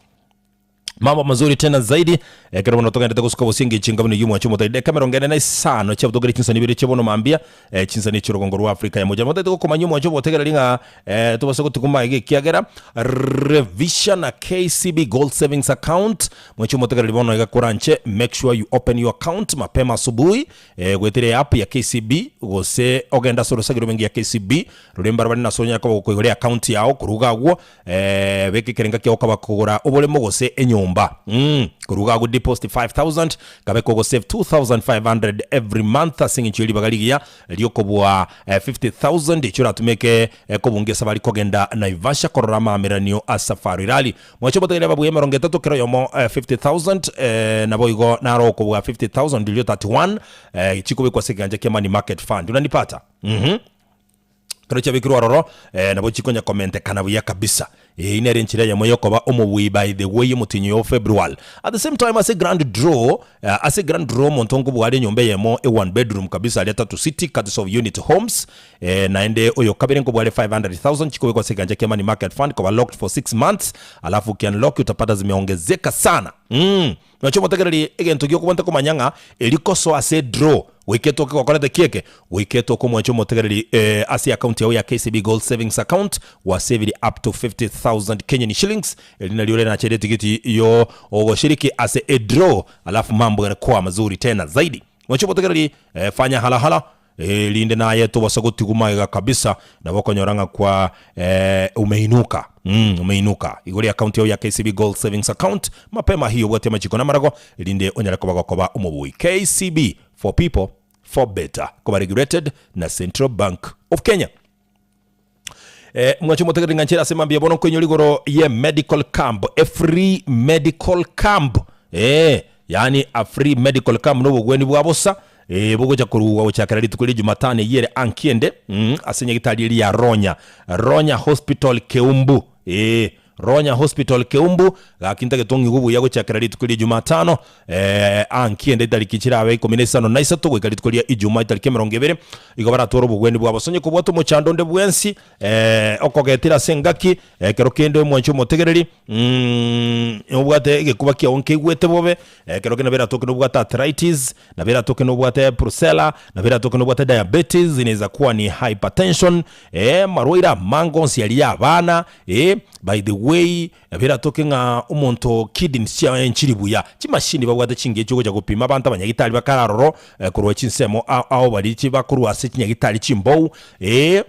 Mambo mazuri tena zaidi ekero bono togendete gosuka bosinge chinga buna eyio mwanche omotaide eka emerongo ene na isano chiabutokire chinsani ibere chia bono mambia eh, chinsani chi'orogongo rwa Afrika ya mocha. Motaete gokomanyia omwanche obotegereri ng'a eh, tobase gotiguma iga ekiagera revision na KCB Gold Savings Account mwanche omotegereri bono iga koranche make sure you open your account mapema asubuhi eh, goetera eapp ya KCB gose ogende ase orosagi rw'ebenki ya KCB rore mbarabare nase onyare koba gokoigora eaccount yao korwa iga agwo Eh, beka ekerenga kiao kaba kogora oboremo gose enyomba. Mm, korwa iga agwo deposit 5000 kabe kogosave 2500 every month ase eng'encho ye ribaga rigiya riokobua eh, 50000 echio oratumeke eh, kobunga esabari kogenda Naivasha korora amaameranio a Safari Rally. Mwache obotegereri ababuya emerongo etato kera oyomo eh, 50000 eh, naboigo naro okobua 50000 riria 31 eh, chikobekwa ase ekegancha kia Money Market Fund. Unanipata? Mhm. Ekero chiabekirwe ororo, eh, nabo chikonya komentekana buya kabisa. Eyio nere enchera eyemo yokoba omobui by the way omotienyi oyo o February. At the same time ase grand draw, eh, ase grand draw omonto nkobua are enyomba eyemo e one bedroom kabisa aria Tatu City courtesy of Unity Homes, eh, naende oyo kabere nkobua are 500,000 chikobekwa ase ekegancha kia Money Market Fund koba locked for 6 months alafu ukiunlock utapata zimeongezeka sana. Mm. Noche omotegereri egento giokobwate komanya ng'a erikosoa ase edraw goika etoke gokorete ki eke? Goika etoke omwanche omotegereri eh, ase account yao ya KCB Gold Savings Account gwaseviri up to 50,000 Kenyan shillings eri nario orenachere etigiti yo ogoshiriki ase edraw alafu mambo yanakuwa mazuri tena zaidi. Mwanche omotegereri eh, fanya hala hala Erinde naye tobasa gotigwa magega kabisa, nabo okonyora ng'a kwa eh, umeinuka mm, umeinuka igoro y'akaunti yao ya KCB Gold Savings Account mapema hii obwate amachiko na amarago erinde onyare koba gokoba omobui. KCB for people for better koba regulated na Central Bank of Kenya. Eh, mwanche omotegereri ng'a nchere ase mambia bono nkoinyora igoro ye medical camp, a free medical camp. Eh, yaani a free medical camp nobogweni bwa bosa eh, bogocha korugwa gochakera rituko ria Jumatano eyio ere anki ende mm, ase nyagitari eria ya Ronya, Ronya Hospital Keumbu eh, Ronya Hospital Keumbu, gaki ntagete ong'igwe buya gochakera rituko ria Jumatano eh, anki ende etariki chirabe ikomi na isano na isato goika rituko ria Ijumaa etariki emerongo ebere, igo baratware obogweni bwabo. Ase onye kobwate omochando onde bwensi eh, okogetera ase engaki ekero kende omwanche omotegereri mm, obwate egekuba kiao nkeigwete bobe, ekero kende nabo eratoke nobwate arthritis, nabo eratoke nobwate brucella, nabo eratoke nobwate diabetes, inaweza kuwa ni hypertension, eh, amarwaire amange onsi aria ya abana, eh, by the way, nabo eratoke ng'a omonto kidneys chiaye nchiri buya, chimashini babwate chingiya chiogocha gopima abanto abanyagitari bakare aroro korwa chinsemo ao ao baria chi bakorwa ase chinyagitari chimbou, eh.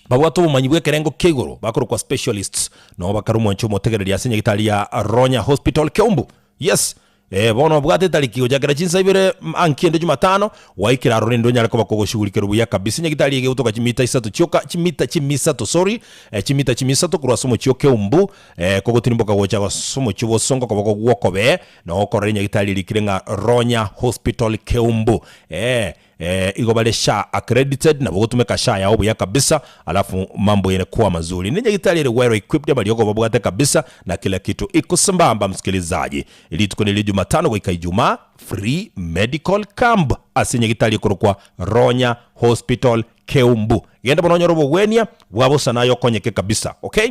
Babwate obomanyi bw'ekerengo kia igoro bakorokwa specialists nabo bakare omwancho omotegereri ase nyagitari ya Ronya Hospital Keumbu. Yes, eh, bono obwate etariki gochakera chinsa ibere anki ende Jumatano gwaikera aroro rende onyare koba kogoshughulikerwa buya kabisa. Nyagitari eye egotoka chimita isato chioka chimita chimisato sorry, eh, chimita chimisato korwa ase omochie o Keumbu eh, kogotirimboka gocha ase omochie o Bosongo koboko gw'okobee noo okorora enyagitari erikire ng'a Ronya Hospital Keumbu. Eh, Eh, igo bare SHA accredited, nabo ogotumeka SHA yao buya kabisa, alafu mambo yanakuwa mazuri. Ne nyagitari ere well equipped, amariogo babwate kabisa na kila kitu iko sambamba msikilizaji. Rituko ni ria Jumatano goika Ijumaa. Free medical camp ase nyagitari ekorokwa Ronya Hospital Keumbu. Genda bono onyore obogwenia bwa bosa naye okonyeke kabisa. Okay?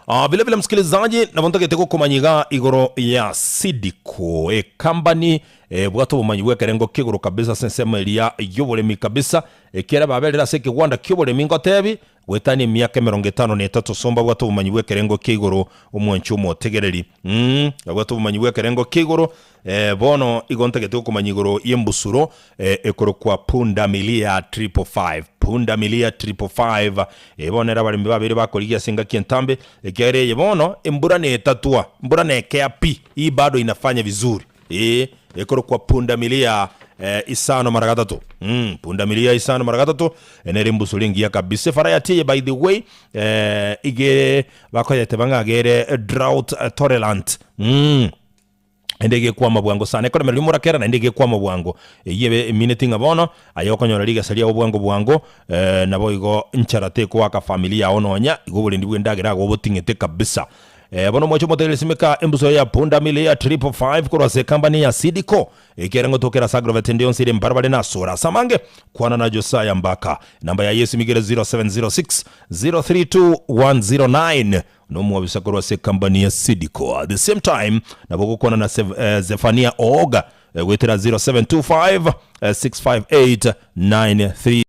Ah, vile vile msikilizaji, nabo ntagete gokomanya iga igoro ya Sidiko e company ebwate obomanyi bw'ekerengo kigoro kabisa ase ensemo eria y'oboremi kabisa, ekiagera baberire ase ekegwanda ki'oboremi ngotebi goetania emiaka emerongo etano na etato so mbabwate obomanyi bw'ekerengo kia igoro omwanchi omotegereri. Mh, babwate obomanyi bw'ekerengo kia igoro eh, bono igo ntagete gokomanya igoro y'embusuro eh, ekorokwa Pundamilia triple five, Pundamilia triple five. Eh, bono ere abaremi babeire bakorigia ase engaki entambe, ekiagera eye bono embura netatwa, embura nekea pi, hii bado inafanya vizuri. Ee, ekorokwa pundamilia eh, isano mara gatato. Mm, pundamilia isano mara gatato eh, nere embusuro engiya kabisa. Efara eye by the way eh, igere bakoyeteba ng'a gere drought tolerant. Mm. Naende egekwama bwango sana ekoremereria omorakera naende egekwama bwango eyio ebe emineti ng'a bono aye okonyora rigesa riao bwango bwango eh, naboigo nchara tekoaka familia yao nonya igo oborendi bw'endagera igo oboting'ete kabisa. Eh, bono mwache omotegereri simeka embuso ya pundamilia triple five korwa ase ekambani ya Sidiko ekiagera ngotokera ase Agrovet ende yonsi ere mbarabare nasore ase amange kwana na Josiah Mbaka enamba yaye esimikire 0706 032 109 nomwabisa korwa ase ekambani ya Sidiko at the same time nabo gokwana na Zephania Ooga goetera 0725 658 93.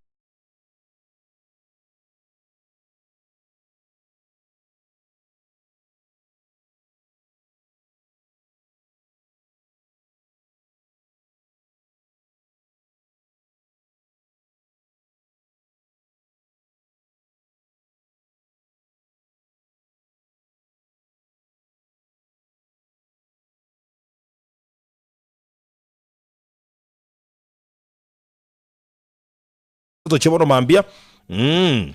Tochie bono mambia mm.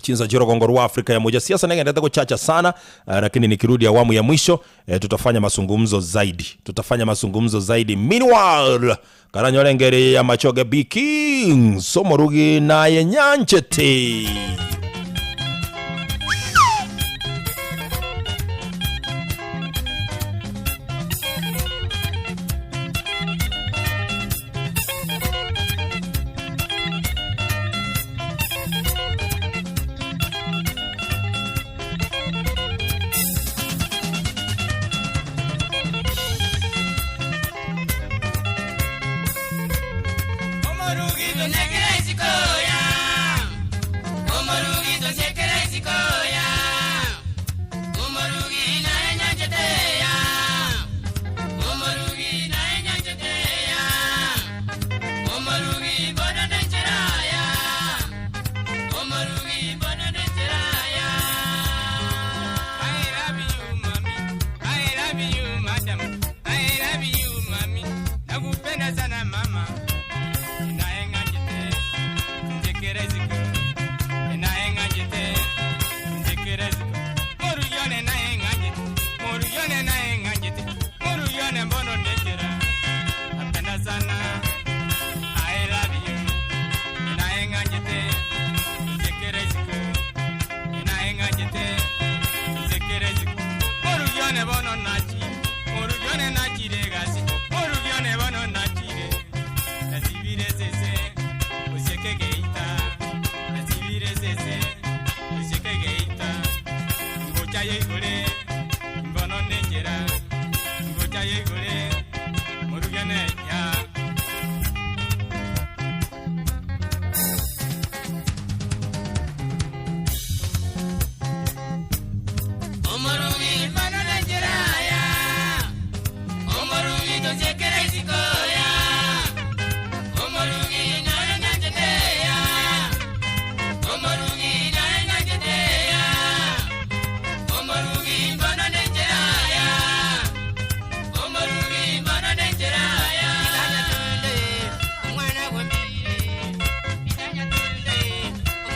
Chinsa chi'orogongo rwa Afrika ya moja siasa negenderete gochacha sana eh, lakini nikirudi awamu ya mwisho eh, tutafanya mazungumzo zaidi, tutafanya mazungumzo zaidi. Meanwhile karanyore ngeri ya machoge B King somorugi naye nyanchete.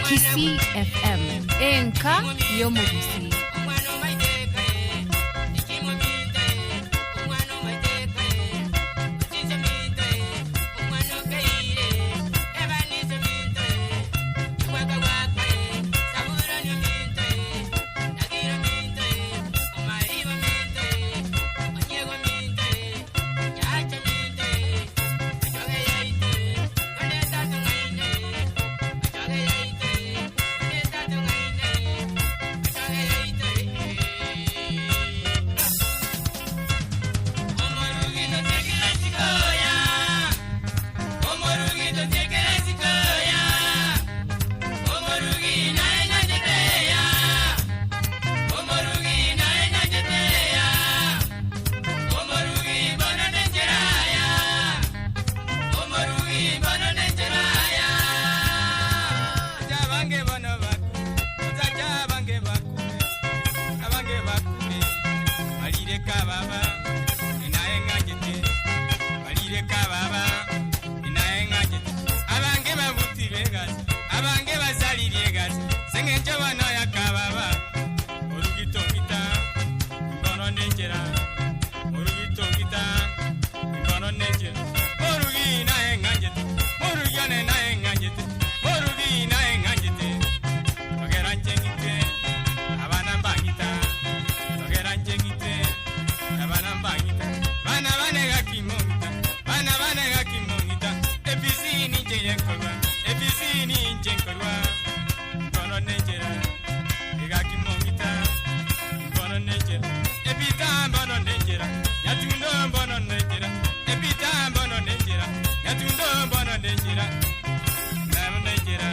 Kisii FM, enka y'omugusii. kababa inaye ng'anchete barire kababa inaye ng'anchete abange babutirwe egasi abange basaririe egasi seng'encho bono ya kababa orugitongita imbono nenchera orugitongita imbono nenchera morugi naye ng'anchete morugi one naye ng'anchete morugi naye ng'anchete togera ncheng'ite abana mbang'ita togera ncheng'ite abana mbang'ita bana bane gakimong'ita bana bane gakimong'ita episi ninche yenkorwa episi ninche nkorwa mbono nenchera egakimong'ita mbono nenchera epita mbono nenchera nyatundo mbono nenchera epita mbono nenchera nyatundo mbono nenchera namo nenchera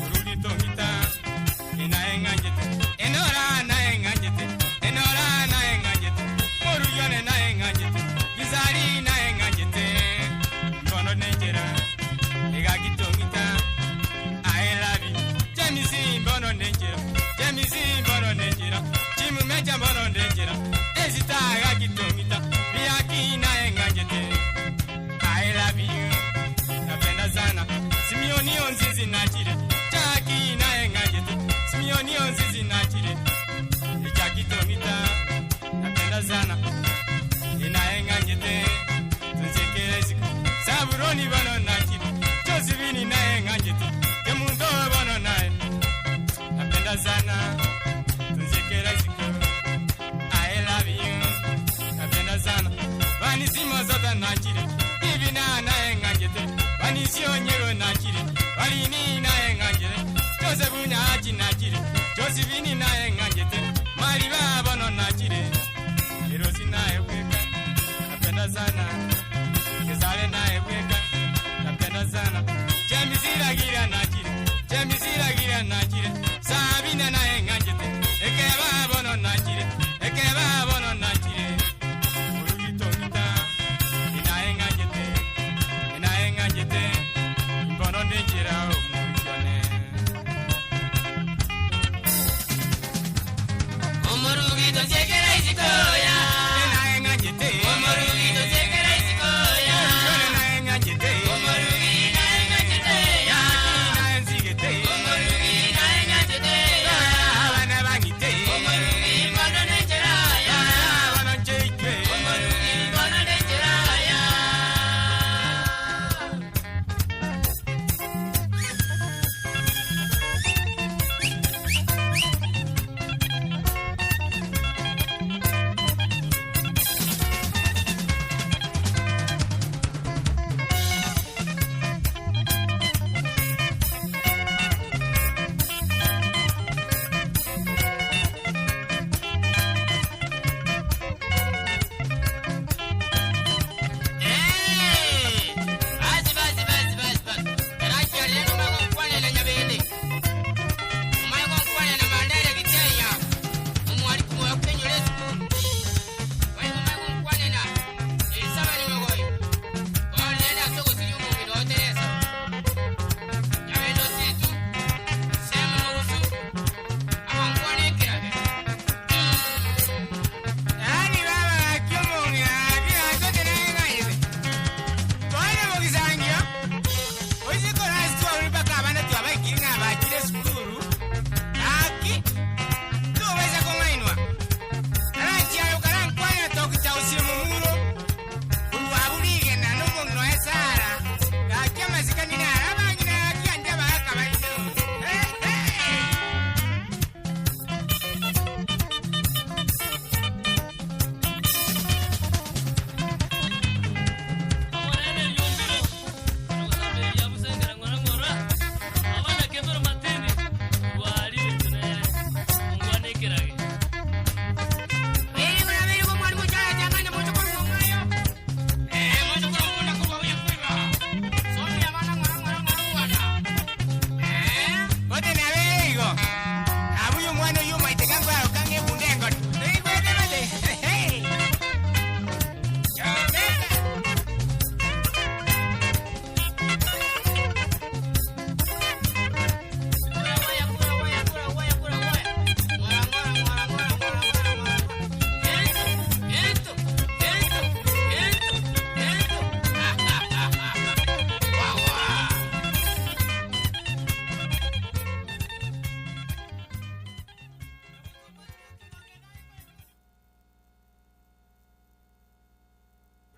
orugitong'ita inaeng'anjete enora naeng'anjete enora naeng'anjete moruyone naeng'anjete gizari naeng'anjete mbono nenchera egagitong'ita aelabi jemisi mbono nenchera jemisi mbono nenchera chimumeja mbono nenchera ezita agagitong'ita biaki naeng'anjete I love you napenda sana simioni onzizi nachire chaki naye ng'anjete simioni onzizi nachire echakitong'ita napenda sana inaye ng'anjete tunzekeresiko saburoni bono nachire josibini naye ng'anjete kemunto bono naye napenda sana tunzekeresiko I love you napenda sana vanisimo zota nachire ivina naye ng'anjete vanisionyero nachire valini naye ng'anjete josefu nyachi nachire josifini naye ng'anjete mali vabono nachire erosi naye bweka napenda sana kezale naye bweka napenda sana chemisiragira nachire chemisiragira nachire sabina naye ng'anjete ekeva nachire ekeva bono nachire orugitongita inaye ng'anjete inaye ng'anjete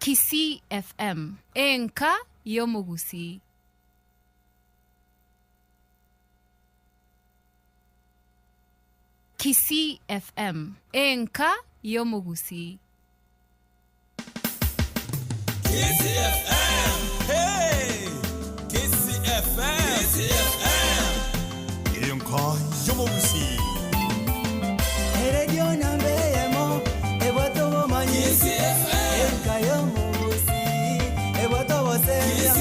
Kisii FM, enka y'omogusii. Kisii FM, enka y'omogusii. Enka y'omogusii. Eredio namba eyemo ebwate obomanyi enka y'omogusii ebwate obosemia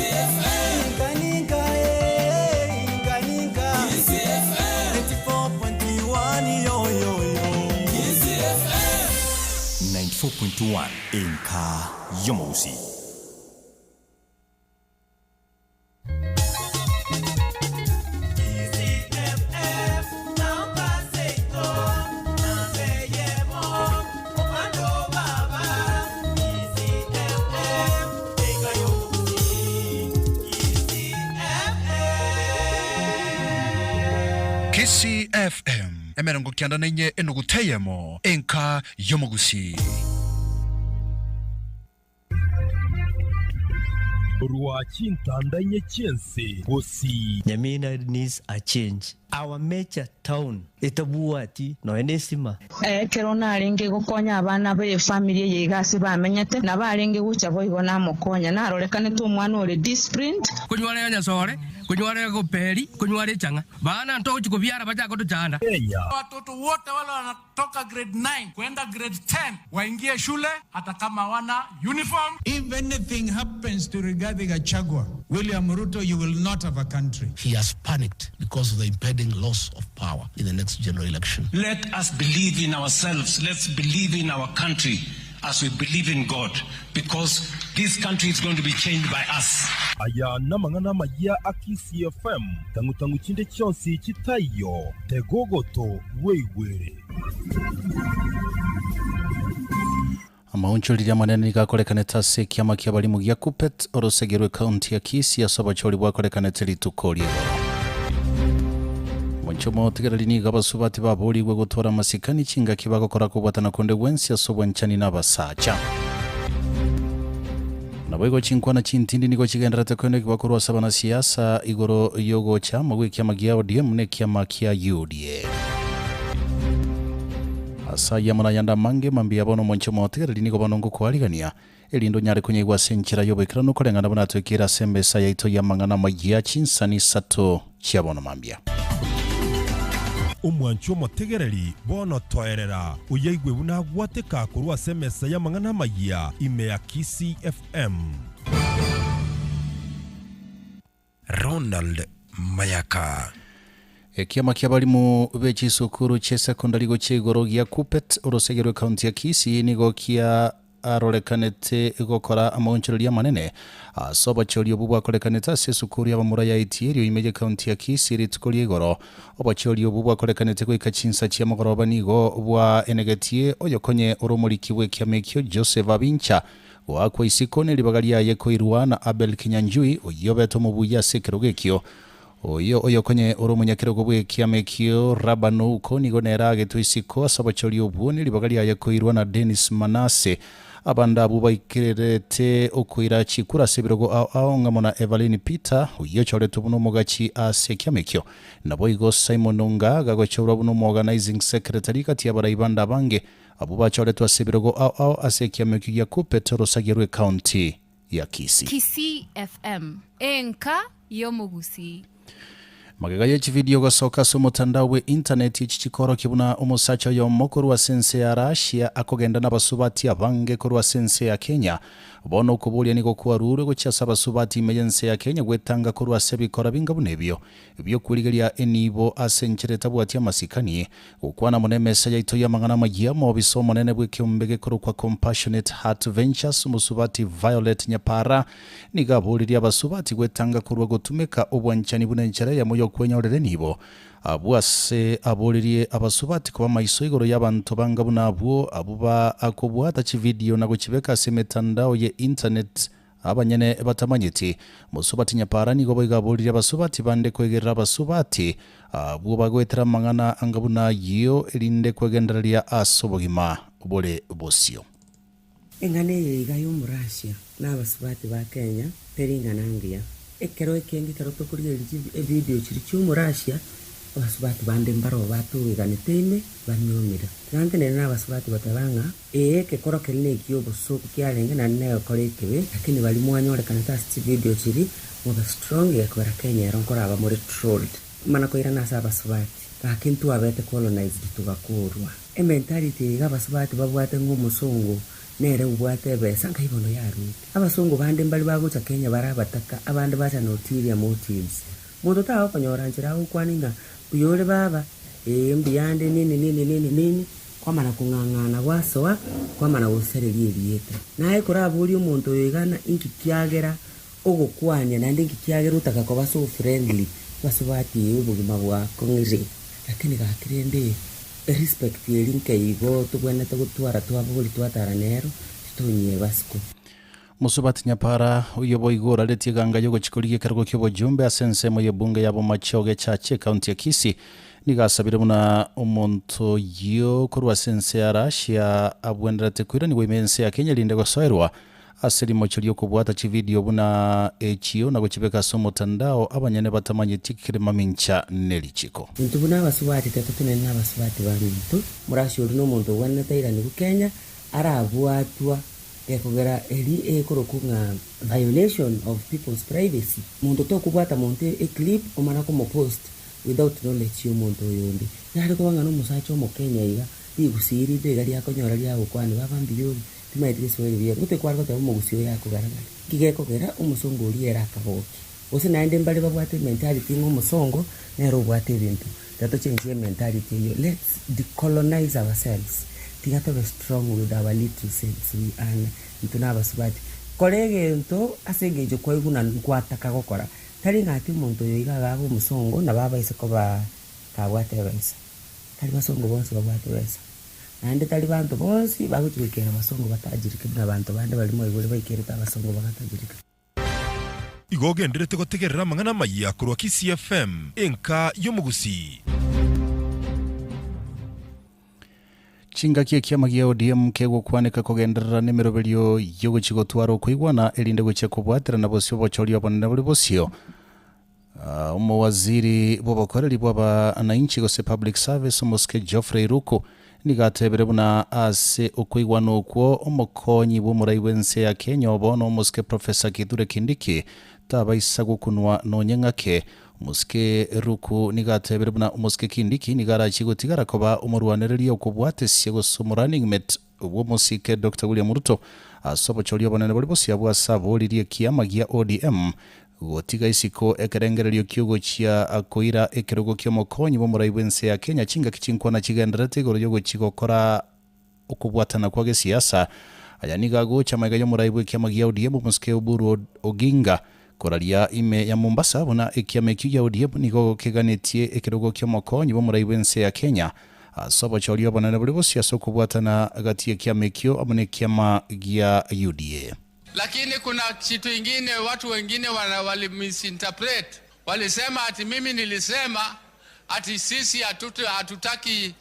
inka ninka eh, inka ninka 94.1 yo yo yo 94.1 Enka y'omogusii. Kisii FM emerongo kianda na inye enuguta eyemo enka y'omogusii. Korwa chintanda inye chi'ense gosii. Nyamira needs a change. Our major town etabwati nonya nesima. Ekero narenge gokonya abana b'efamiri eye iga ase bamenyete, nabo arenge gocha boigo namokonya. Narorekanete omwana ore disciplined. Konyware nyasore, konyware goperi, konyware echang'a. Bana ntogochi kobiara bachake gotochanda. Kenya. Watoto wote wale wanatoka grade 9 kwenda grade 10 waingie shule hata kama wana uniform. If anything happens to Rigathi Gachagua, William Ruto, you will not have a country. He has panicked because of the impending loss of power in the next general election. Let us believe in ourselves. Let's believe in our country as we believe in God, because this country is going to be changed by us. Aya namang'ana amaya a Kisii FM, tang'u-tang'u chinde chionsi chitaiyo, tegogoto bweigwere. Amaonchoreri amanene nigo akorekanete ase ekiama ki'abarimo gia Kuppet orosege rw'ekaunti ya Kisii ase obochori bwakorekanete rituko ri'igoro. Omonche omotigereri nigo abasubati baborigwe gotwara amasikani chingaki bagokora kobwatana konde gwensi ase obwanchani na abasacha. Naboigo chinkwana chintindi nigo chigendererete koenekigwa korwa ase abanasiasa igoro y'ogocha amo gw'ekiama gia ODM na ekiama kia UDA. Ase ayio amo nayande amange mambia bono omonche omotigereri nigo bono ngokoarigania, erinde onyare konyaigwa ase enchera y'oboikeranu koreng'ana buna twekire ase emesa yaito y'amang'ana amayia chinsani isato chia bono mambia. Omwanchi omotegereri, bono toerera, oyaigwe buna agwateka korwa ase emesa y'amang'ana amayia ime ya Kisii FM. Ronald Mayaka. Ekiama ki'abarimu be chisukuru chi'esekondari gochia igoro gia Kuppet orosege rw'ekaunti ya Kisii nigo kiarorekanete gokora amaonchoreria amanene ase obochori obwo bwakorekanete ase esukuru y'abamura ya Itierio ime y'ekaunti ya Kisii rituko ria igoro. Obochori obwo bwakorekanete goika chinsa chi'amagoroba nigo bwaenegetie oyokonye ore omoriki bw'ekiama ekio Joseph Abincha goakwa isiko neribaga riaye koirwa na Abel Kinyanjui oyio obete omobuya ase ekerogo ekio. Oyio oyokonye ore omonyakerogo bw'ekiama ekio Laban Ouko nigo nere agetwe isiko ase obochori obwo neribaga riaye koirwa na Dennis Manase. Abande abwo baikererete okoira chikura ase ebirogo ao ao ng'amo na Evaline Peter oyio ochoretwe buna omogachi ase ekiama ekio. Naboigo Simon Onga gagochorwa buna omoorganising secretary gati y'abarai bande abange abwo bachoretwe ase ebirogo ao ao ase ekiama ekio gia Kuppet orosagia rw'ecounty ya Kisii. Kisii FM, enka y'omogusii. Magega ye chividio gosoka ase omotandao bwe intaneti echi chikorokia buna omosacha oyomo korwa ase ense ya Russia akogenda nabasubati abange korwa ase ense ya Kenya. Bono okoboria nigo kwarurwe gochia ase abasubati ime y'ense ya Kenya gwetanga korwa ase ebikora binga buna ebio biokwerigeria enibo ase enchera etabwati amasikani. Gokwana mono emesa yaito y'amang'ana amayia omobisa omonene bw'ekeombe gekorokwa Compassionate Heart Ventures omosubati Violet Nyapara nigo aboririe abasubati gwetanga korwa gotumeka obwanchani buna enchera eyemo y'okwenyorera enibo. Abwo ase aboririe abasubati koba maiso igoro y'abanto banga buna abwo, abwo bakobwata chividio na gochibeka ase emetandao ye internet abanyene batamanyeti. Mosubati Nyapara nigo boigo aboririe abasubati bande kwegerera abasubati abwo bagoetera amang'ana anga buna ayio erinde kwegendereria ase obogima bore bosio. Eng'ana eye iga y'Omorussia na abasubati ba Kenya teri ing'ana ngiya. Ekero ekenge ekero tokorigereria chi evidio chiria chi'Omorussia, abasubati bande mbaroo batogeganete ime banyuomire. Tiga ntenene na abasubati goteba ng'a ee ekekoro keria na eki'obosooku kiarenge naende negekora ekebe, lakini baria mwanyorekanete ase chividio chiria mobe strong gekogera Kenya ero nkoraba more trolled. Mana koirana ase abasubati, gaki ntwabete colonized togakorwa. Ementality eye iga abasubati babwate ng'a omosongo nere obwate ebesa nkai bono yarwete. Abasongo bande mbari bagocha Kenya bare abataka abande bacha na ulterior motives. Monto tagokonyora nchera agokwania ng'a mbuya ore baba, ee mbuyande nini nini nini nini, kwamana kong'ang'ana gwasoa kwamana gosereria erieta. Naye koraborie omonto oyo iga ng'a inki kiagera ogokwania naende inki kiagera otaka koba so friendly abasubati ee obogima bwakong'ire. Lakini gaki rende Erespect eri nkeigo tobwenerete gotwara twabori twatara nero, titonyeba isiko. Mosubati Nyapara, oyio boigo oraretie eganga y'ogochia korigia ekerogo ki'obojumbe ase ensemo y'ebunge ya Bomachoge Chache ekaunti ya Kisii, nigo asabire buna omonto oyio korwa ase ense ya Russia abwenerete koiranigwa ime y'ense ya Kenya erinde gosoerwa Ase rimocho ri'okobwata chividio buna echio na gochibeka ase omotandao, abanyene batamanyeti kere mamincha ne richiko. Intwe buna abasubati tetotenene nabasubati baminto. Morasi oria nomonto ogwenerete airanigwe Kenya arabwatwa gekogera eri ekorokwa ng'a violation of people's privacy. Monto tokobwata monto eclip omana komopost without knowledge yomonto oyonde. Yare koba ng'a nomosacha omokenya iga rigusii rinde iga riakonyora riagokwania baba mbuya ore. Timaeti geswahili buya, gose kware goteba omogusii oyo akogaragara. Nki gekogera omosongo oria ere akabokia? Gose naende mbare babwate ementality ng'a omosongo nere obwate ebinto. Tiga tochenchie ementality eyio, let's decolonize ourselves, tiga tobe strong with our little cents we earn intwe na abasubati. Kora egento ase engencho kwaigwa na nkwataka gokora, tari ng'a ati omonto oyo iga agabe omosongo nabo abaise koba kabwate ebesa. Tari basongo bonsi babwate ebesa. Naende tari banto bonsi bagochia goikera abasongo batajirike buna abanto bande baria mwaigure baikerete abasongo bagatajirika. Igo ogenderete gotegerera amang'ana amayia korwa Kisii FM, enka y'omogusii. Chingaki ekiama gia ODM kegokwaneka kogenderera nemeroberio yogochia gotwara okoigwana erinde gochia kobwaterana bosio obochori obonene bore bosio. Omowaziri bw'obokoreri bw'abanainchi gose Public Service omosike Geoffrey Ruku nigo atebire buna ase okoigwana okwo omokonyi bw'omorai bw'ense ya Kenya obo nomosike Professor Kithure Kindiki tabaisa gokunwa nonye ng'ake. Omosike Ruku nigo atebire buna omosike Kindiki nigo arachie gotigara koba omorwanereria okobwatesia gose omorunning mate bw'omosike Doctor William Ruto ase obochori obonene bore bosio abwo ase aboririe ekiama gia ODM Gotiga isiko ekerengererio ki'ogochia koira ekerogo ki'omokonyi bw'omorai bw'ense ya Kenya chingaki chinkwana chigendererete igoro y'ogochia gokora okobwatana kwa gesiasa. Aya nigo agocha magega y'omorai bw'ekiama gia ODM omosike Oburu Oginga koraria ime ya Mombasa buna ekiama ekio gia ODM nigo keganetie ekerogo ki'omokonyi bw'omorai bw'ense ya Kenya ase obochori obonene bore bosio ase okobwatana gati y'ekiama ekio amo nekiama gia UDA. Lakini kuna kitu ingine watu wengine wana wali misinterpret, walisema ati mimi nilisema ati sisi hatutu, hatutaki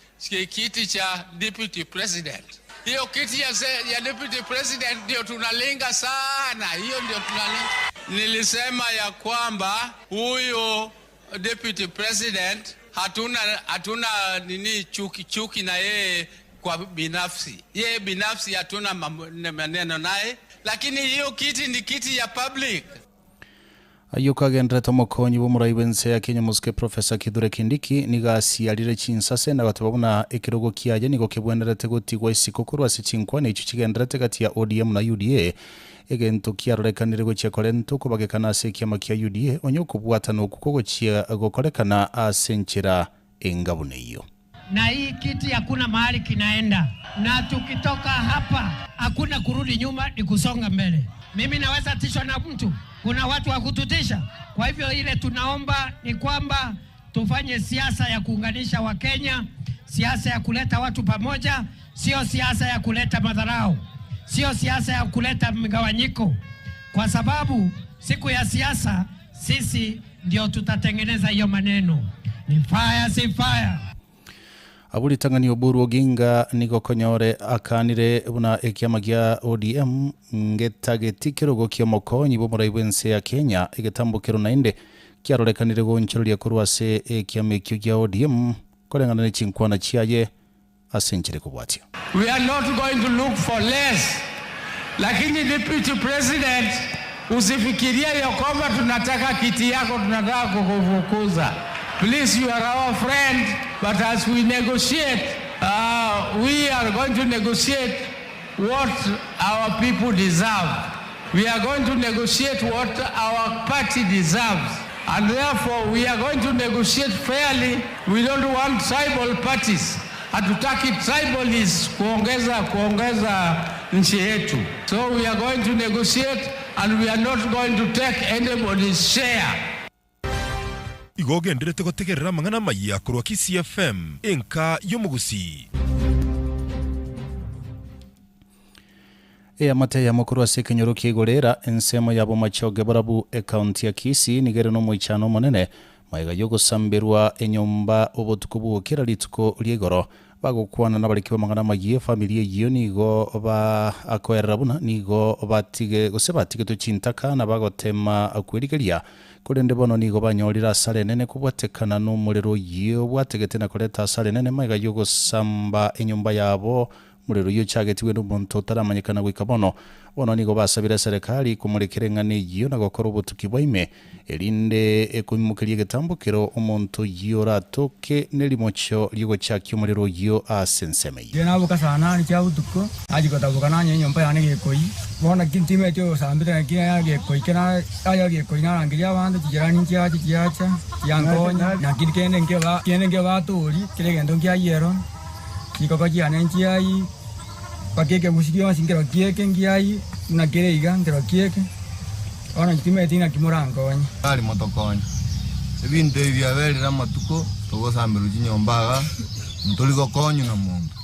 kiti cha deputy president. Hiyo kiti ya, ya deputy president ndio tunalenga sana, hiyo ndio tunalenga. Nilisema ya kwamba huyo deputy president hatuna, hatuna nini chuki, chuki na yeye kwa binafsi, yeye binafsi hatuna maneno naye, lakini hiyo kiti ni kiti ya public. Ayio kagenderete omokonyi bw'omorai bw'ense ya Kenya omosike Professor Kithure Kindiki nigo asiarire chinsase na goteba buna ekerogo kiaye nigo kebwenerete gotigwa isiko korwa ase chinkwana echio chigenderete gati ya ODM na UDA egento kiarorekanire gochia korenta okobagekana ase ekiama kia UDA onye okobwatana okwo kogochia gokorekana ase enchera enga buna eyio. Na hii kiti hakuna mahali kinaenda, na tukitoka hapa hakuna kurudi nyuma, ni kusonga mbele. Mimi naweza tishwa na mtu, kuna watu wa kututisha. Kwa hivyo ile tunaomba ni kwamba tufanye siasa ya kuunganisha Wakenya, siasa ya kuleta watu pamoja, sio siasa ya kuleta madharau, sio siasa ya kuleta mgawanyiko, kwa sababu siku ya siasa sisi ndio tutatengeneza hiyo maneno. Ni fire, si fire. Abwo ritang'ani Oburu Oginga nigo konyore akanire buna ekiama gia ODM ngetageti kerogo ki'omokonyi bw'omorai bw'ense ya Kenya egetambo kero naende kiarorekanire gonchoreria korwa ase ekiama ekio gia ODM koreng'ana ne chinkwana chiaye ase enchera ekobwatia. We are not going to look for less, lakini Deputy President usifikirie ya kwamba tunataka kiti yako, tunataka kukufukuza. Please, you are our friend, but as we negotiate, we are going to negotiate what our people deserve. We are going to negotiate what our party deserves. And therefore, we are going to negotiate fairly. We don't want tribal parties. Hatutaki tribalists kuongeza kuongeza nchi yetu. So we are going to negotiate and we are not going to take anybody's share. Igo ogenderete gotegerera amang'ana amayia korwa Kisii FM, enka y'omogusii. Eamate eyemo korwa ase ekenyoro kia Igorera, ensemo ya Bomachoge Borabu, ekaunti ya Kisii, nigo ere nomoichano omonene magega y'ogosamberwa enyomba obotuko bw'ogokera rituko ria igoro. Bagokwana nabariki b'amang'ana amayia, efamiri eyio nigo bakoerera buna nigo batige gose batigetwe chintaka na bagotema kwerigeria, korende bono nigo banyorire asara enene kobwatekana nomorero oyio obwategete na koreta asara enene magega y'ogosamba enyomba yabo Omorero oyio ochagetigwe nomonto otaramanyekana goika bono. Bono nigo basabire eserekari komorekera eng'ana eyio na gokora obotuki bwa ime, erinde ekoimokeria egetambo kero omonto oyio oratoke nerimocho ri'ogochakia omorero oyio ase ensemo eyio. Inche naboka saa nane chia botuko, nachia gotaboka nanyora enyomba yane gekoi. Bono naki ntimeti oyosambete naki gekoi kera aya gekoi narangeria abanto chijirani nchiache chiacha chiankonya. Naki kende nkeba kende nkebatori kera egento nkiayierwa. Chikoko chiane nchiai, mpaka ekegusi gionsi nkero kieke ngiai, buna kere iga nkero kieke, bono inche timanyeti ng'aki morankonye. Tari motokonye. Ebinto ebi biaberire amatuko togosamberwa chinyomba iga, ntori gokonywa na monto,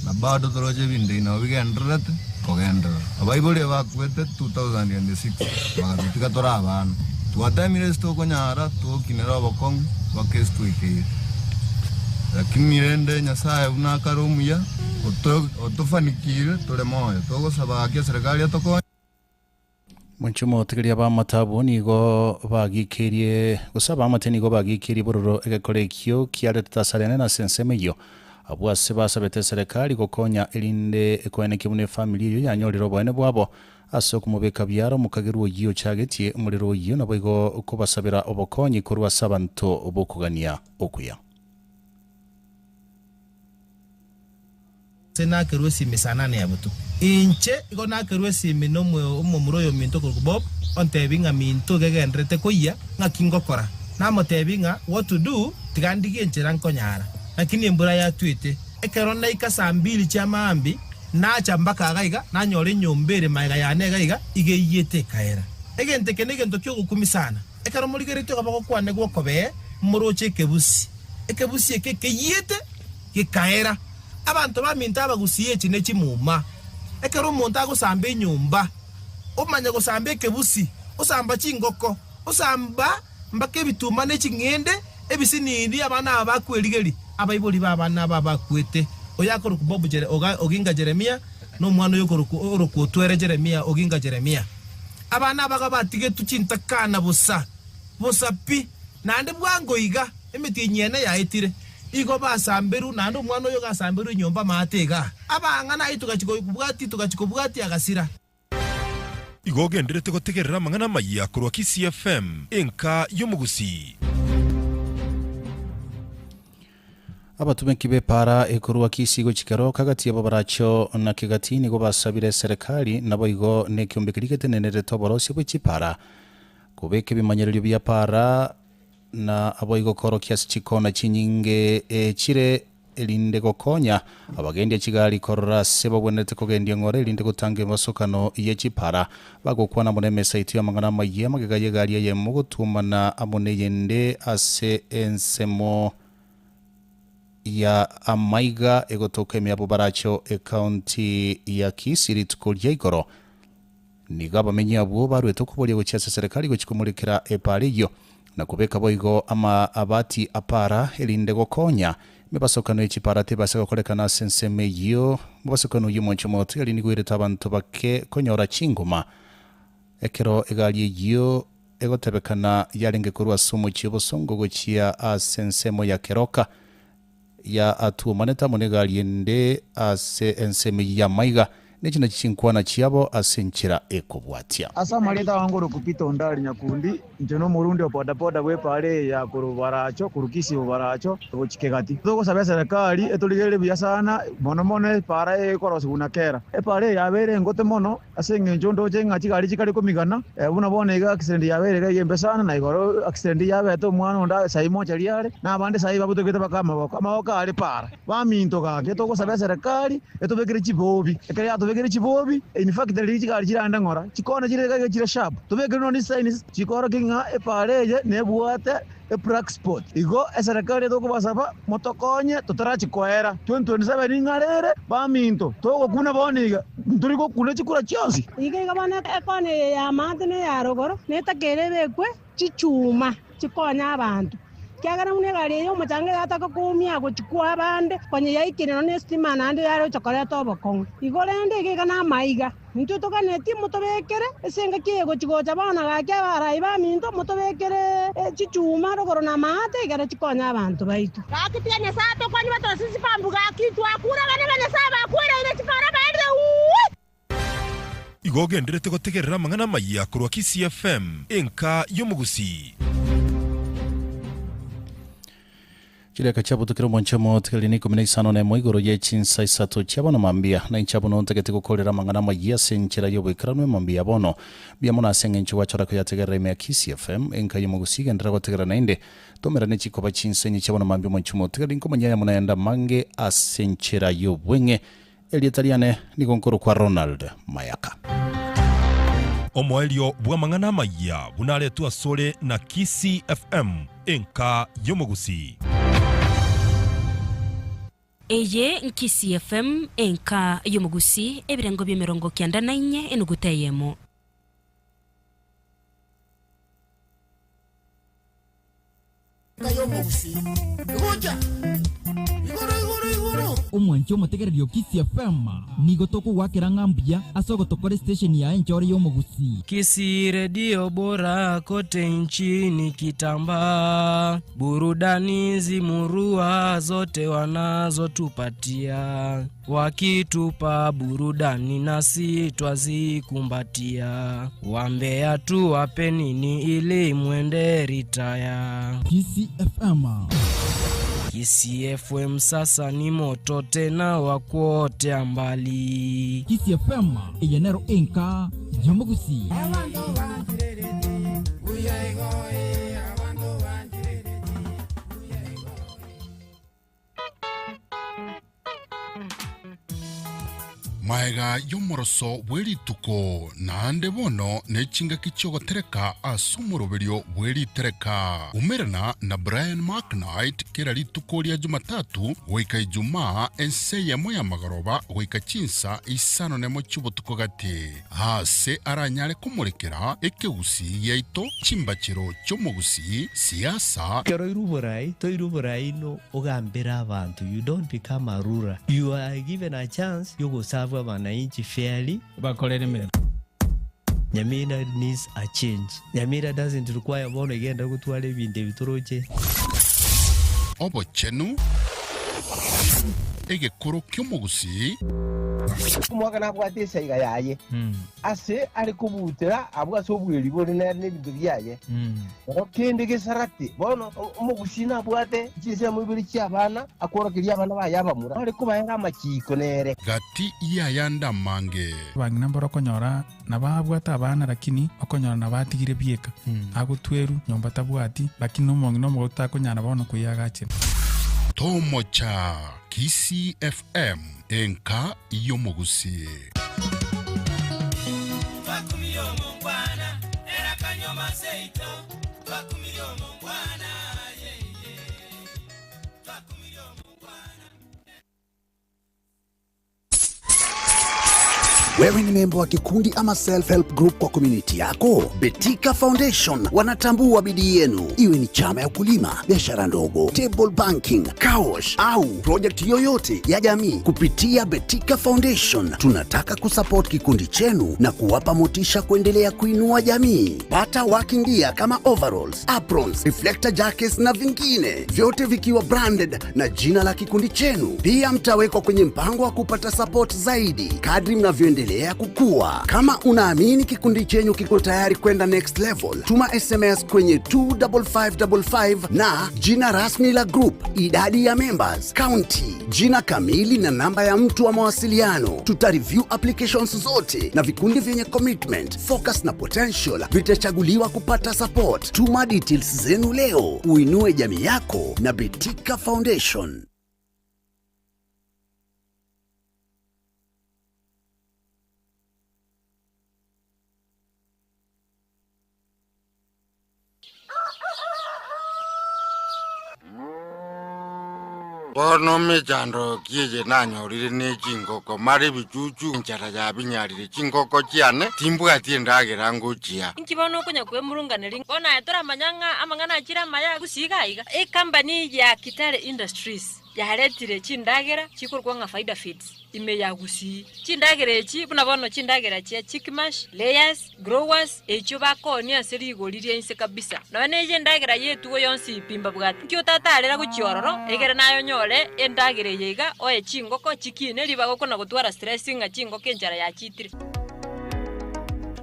na bado toroche ebinto ebi nabo bigendererete kogenderera. Abaibori abakwete 2006 bagatotiga tore abana, twatemire ase tokonyara tokinere obokong'u mpaka ase twaikeire. Lakini rende Nyasae buna akare omuya, otofanikire tore moyo, togosaba gaki eserekari etokonye. Mwanche omotegeria b'amate abwo nigo bagikeirie, gose abaamate nigo bagikeirie bororo egekora ekio kiaretete asare enene ase ensemo eyio. Abwo ase basabete eserekari gokonya erinde ekoenekia buna efamiri eyio yanyorire oboene bwabo ase okomobeka biara omokagerwa oyio ochagetie omorero oyio naboigo kobasabera obokonyi korwa ase abanto b'okogania okuya. Ase nakerwa esimi saa nane ya botuko. Inche igo nakerwa esimi na omomura oyominto okorokwa Bob, ontebia ng'a minto iga egendererete koyia, ng'aki ngokora. Namotebia ng'a what to do, tiga ndigie enchera nkonyara. Lakini embura yatwete. Ekero naika saa mbili chia maambia, nacha mpaka iga iga, nanyora enyomba ere magega yane iga iga, iga eyiete ekaera. Egento eke negento ki'ogokumia sana. Ekero morigeretie iga bagokwana gw'okobee, moroche ekebusi. Ekebusi eke ekeyiete, gekaera. Abanto baminto abagusii echi ne chimuma. Ekero omonto agosamba enyomba, omanya gosamba ekebusi, osamba chingoko, osamba mpaka ebituma ne ching'ende, ebisinini, abana aba bakwerigeria, abaibori b'abana aba bakwete. Oyo akorokwa Bob Jere, oga, Oginga Jeremia, na omwana oyo okorokwa, orokwa Otwere Jeremia, Oginga Jeremia. Abana aba iga batigetwe chintakana bosa, bosa pi, naende bwango iga, emetienyi ene yaetire. Igo basamberwe, naende omwana oyo gasamberwe enyomba amaate igaa. Abang'ana ayio togachia kobwatia, togachia kobwatia agasira. Igo ogenderete gotegerera amang'ana amayia korwa Kisii FM, enka y'omogusii. Abatumeki b'epaara ekorwa Kisii gochia Keroka gati yabo Baracho na Kegati nigo basabire eserekari naboigo nekeombe keria getenenerete oborosia bwe chipaara kobeka ebimanyererio bia paara Na boigo koorokia ase chikona chinyinge chire, erinde gokonya abagendia chigari korora ase bagwenerete kogendia ng'ora, erinde gotanga emebasokano ye chipara. Bagokwana amo nemesa yaito y'amang'ana amayia, magega y'egari eyemo gotuomana amo neyende ase ensemo ya amaiga egotoka ime ya Bobaracho, ekaunti ya Kisii rituko ria igoro. Nigo abamenyi abwo barwete okoboria gochia ase serikali gochia komorekera epaara eyio, na kobeka boigo amaabati a paara, erinde gokonya Mebasokano ye chipara tebase gokorekana ase ensemo eyio. Mobasokano oyio mwanche omotigari nigo oirete abanto bake konyora chingoma. Ekero egari eyio egotebekana yarenge korwa ase omochie obosongo gochia ase ensemo ya Keroka, ya atuomanete amo negari ende ase ensemo eyio y'amaiga, nechi nachio chinkwana chiabo ase enchera ekobwatia. Ase amarieta ao ngoroku Peter Ondari Nyakundi, inche nomorundi o bodaboda bw'epaara eye ya korwa Baracho korwa Kisii Bobaracho gochia Kegati. Togosaba eserekari etorigererie buya sana mono mono epaara eye ekorosigwa na kera. Epaara eye yabeire engote mono Ase engencho ndoche ng'a chigari chikare komigana, buna bono iga accident yabeire iga embe sana, na igoro accident yabete omwana onde sai mochari are, na abande sai babutokete baka amaboko, amaboko are para. Baminto gaki togosaba eserekari etobekere chibobi, ekero yatobekire chibobi, in fact riria chigari chiraende ng'ora, chikona chire iga iga chire sharp, tobekere nonye signs chikorokia ng'a epara eye nebwate Eblack spot. Igo eserekari etokobasaba motokonye totarachi koera 2027 ng'a rere baminto togokuna bono iga ntori gokuna chikura chionsi. Iga iga bono ekona eye y'amaate na eya rogoro netakeire ebekwe chichuma chikonye abanto, ekiagera buna egari eye y'omochanga eyataka koumia gochia koa abande, konya yaikire nonya nesitima naende yarocha koreta obokong'u. Igo rende iga iga namaiga. Intwe toganetie motobekere ase engaki eye gochi-gocha bono gaki abarai baminto, motobekere chichuma rogoro na amaate, ekero chikonye abanto baito. Gaki tiga Nyasae atokonye batorosie chipambu gaki twakure abana ba Nyasae bakwereire chipara baerire uuwi. Igo ogenderete gotegerera amang'ana amayia korwa Kisii FM, enka y'omogusii. Chidakika chiabutukire omonche omotigari na ikomi na isano nemo igoro ye chinsa isato chia bono mambia, na inche abwo ntagete gokorera amang'ana amayia ase enchera y'oboikeranu emambia ya bono. Mbuya mono ase eng'encho gwachora koyategerera ime ya Kisii FM, enka y'omogusii genderera gotegerera naende tomerane chikoba chinsa inye chia bono mambia omonche omotigari nkomanya ayamo nayande amange ase enchera y'obweng'e. Erieta riane nigo nkorokwa Ronald Mayaka. Omoerio bw'amang'ana amayia buna aretwe asore na Kisii FM, enka y'omogusii. Eye n'Kisii FM, enka y'omogusii, ebirengo bi'emerongo kianda na inye enuguta eyemo. Omwanchi omotegereri o Kisii FM, nigo tokogwakera ng'a mbuya ase ogotokora estation yaye enchore y'omogusii. Kisii redio bora kote nchini kitambaa, burudani zimurua zote wanazotupatia, wakitupa burudani nasi twazikumbatia, wambea tuwape nini ili mwende ritaya. Kisii FM. Kisii FM sasa ni moto tena wa kuotea mbali. Kisii FM eye nero enka y'omogusii. Magega y'omoroso bwe rituko, naende bono ne chingaki chi'ogotereka ase omoroberio bwe ritereka. Umerana na Brian McKnight kera rituko ria Jumatatu goika Ijumaa ense eyemo y'amagoroba goika chinsa isano nemo chi'obotuko gati, aase aranyare komorekera ekegusii giaito, chimbachero chi'omogusii, siasa, Ekero oirwe oborai, toirwe oborai no ogambere abanto, you don't become a ruler, you are given a chance yogoserve abananchi fairly. Bakorere emeremo. Nyamira needs a change. Nyamira doesn't require bono egenda gotwara ebinto ebi toroche. Obochenu, egekoro ki'omogusii. Omwaka nabwate esaiga yaye, ase are kobutera abwo ase obweri bore nere nebinto biaye. Ero kende gesarate. Bono omogusii nabwate chinsemo ibere chi'abana, akworokeria abana baye abamura, are kobaera amachiiko nere. Gati y'ayande amange. Abang'ina mbare okonyora nababwate abana lakini okonyora nabatigire bieka, agotweru, nyomba tabwati, lakini omong'ina omogotu takonyara bono koiagachera. Tomocha Kisii FM, enka y'omogusii. Wewe ni memba wa kikundi ama self help group kwa community yako? Betika Foundation wanatambua bidii yenu, iwe ni chama ya ukulima, biashara ndogo, table banking, kaosh au project yoyote ya jamii. Kupitia Betika Foundation tunataka kusupport kikundi chenu na kuwapa motisha kuendelea kuinua jamii. Pata working gear kama overalls, aprons, reflector jackets na vingine, vyote vikiwa branded na jina la kikundi chenu. Pia mtawekwa kwenye mpango wa kupata support zaidi kadri mnavyoendelea kukua. Kama unaamini kikundi chenyu kiko tayari kwenda next level, tuma SMS kwenye 25555 na jina rasmi la group, idadi ya members, county, jina kamili na namba ya mtu wa mawasiliano. Tuta review applications zote na vikundi vyenye commitment, focus na potential vitachaguliwa kupata support. Tuma details zenu leo, uinue jamii yako na Betika Foundation. Bono mechando ki eye nanyorire ne chingoko, mara ebichuchu, enchara yabinyarire chingoko chiane, timbwati endagera ngochia. Inki bono okonya kwemurunganeria? Bono aye toramanya ng'a amang'ana achire amaya gusii iga iga. Ecompany ya Kitale Industries yaretire chindagera chikorokwa ng'a Faida Feeds ime ya Gusii. Chindagera echi buna bono chindagera chia chick mash, layers, growers, echio bakoonia ase rigori ria inse kabisa. Nonya neye endagera y'etugo yonsi pi mbabwate. Nki otatarera gochia ororo, egere naye onyore endagera eye iga, oe chingoko chikine ribaga okona gotwara stress ng'a chingoko enchara yachitire.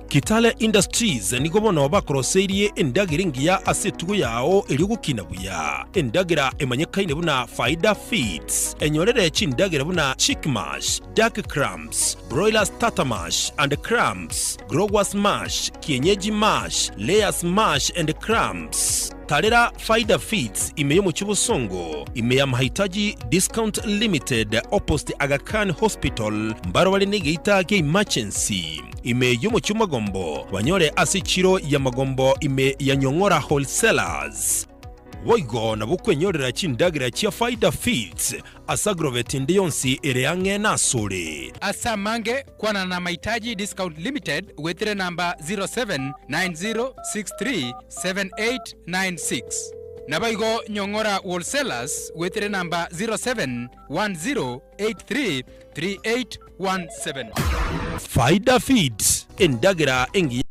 Kitale Industries nigo bono bakoroseirie endagera engiya ase etugo yao erio gokina buya. Endagera emanyekaine buna Faida Feeds enyorere chindagera buna chick mash, duck crumbs, broiler starter mash and crumbs, growers mash, kienyeji mash, layers mash and crumbs. Tarera Faida Feeds ime y'omochie Bosongo, ime ya Mahitaji Discount Limited opposite Aga Khan Hospital, mbaro bare negeita kia emergency. Ime y'omochie Magombo, banyore ase echiro ya Magombo ime ya Nyong'ora Wholesalers. Boigo nabo kwenyorera chindagera chia Faida Feeds ase agrovet ende yonsi ere ang'e nasore. Ase amange, kwana na Mahitaji Discount Limited goetera enamba 0790637896. Naboigo Nyong'ora Wholesalers goetera enamba 0710833817. Faida Feeds, endagera engiya.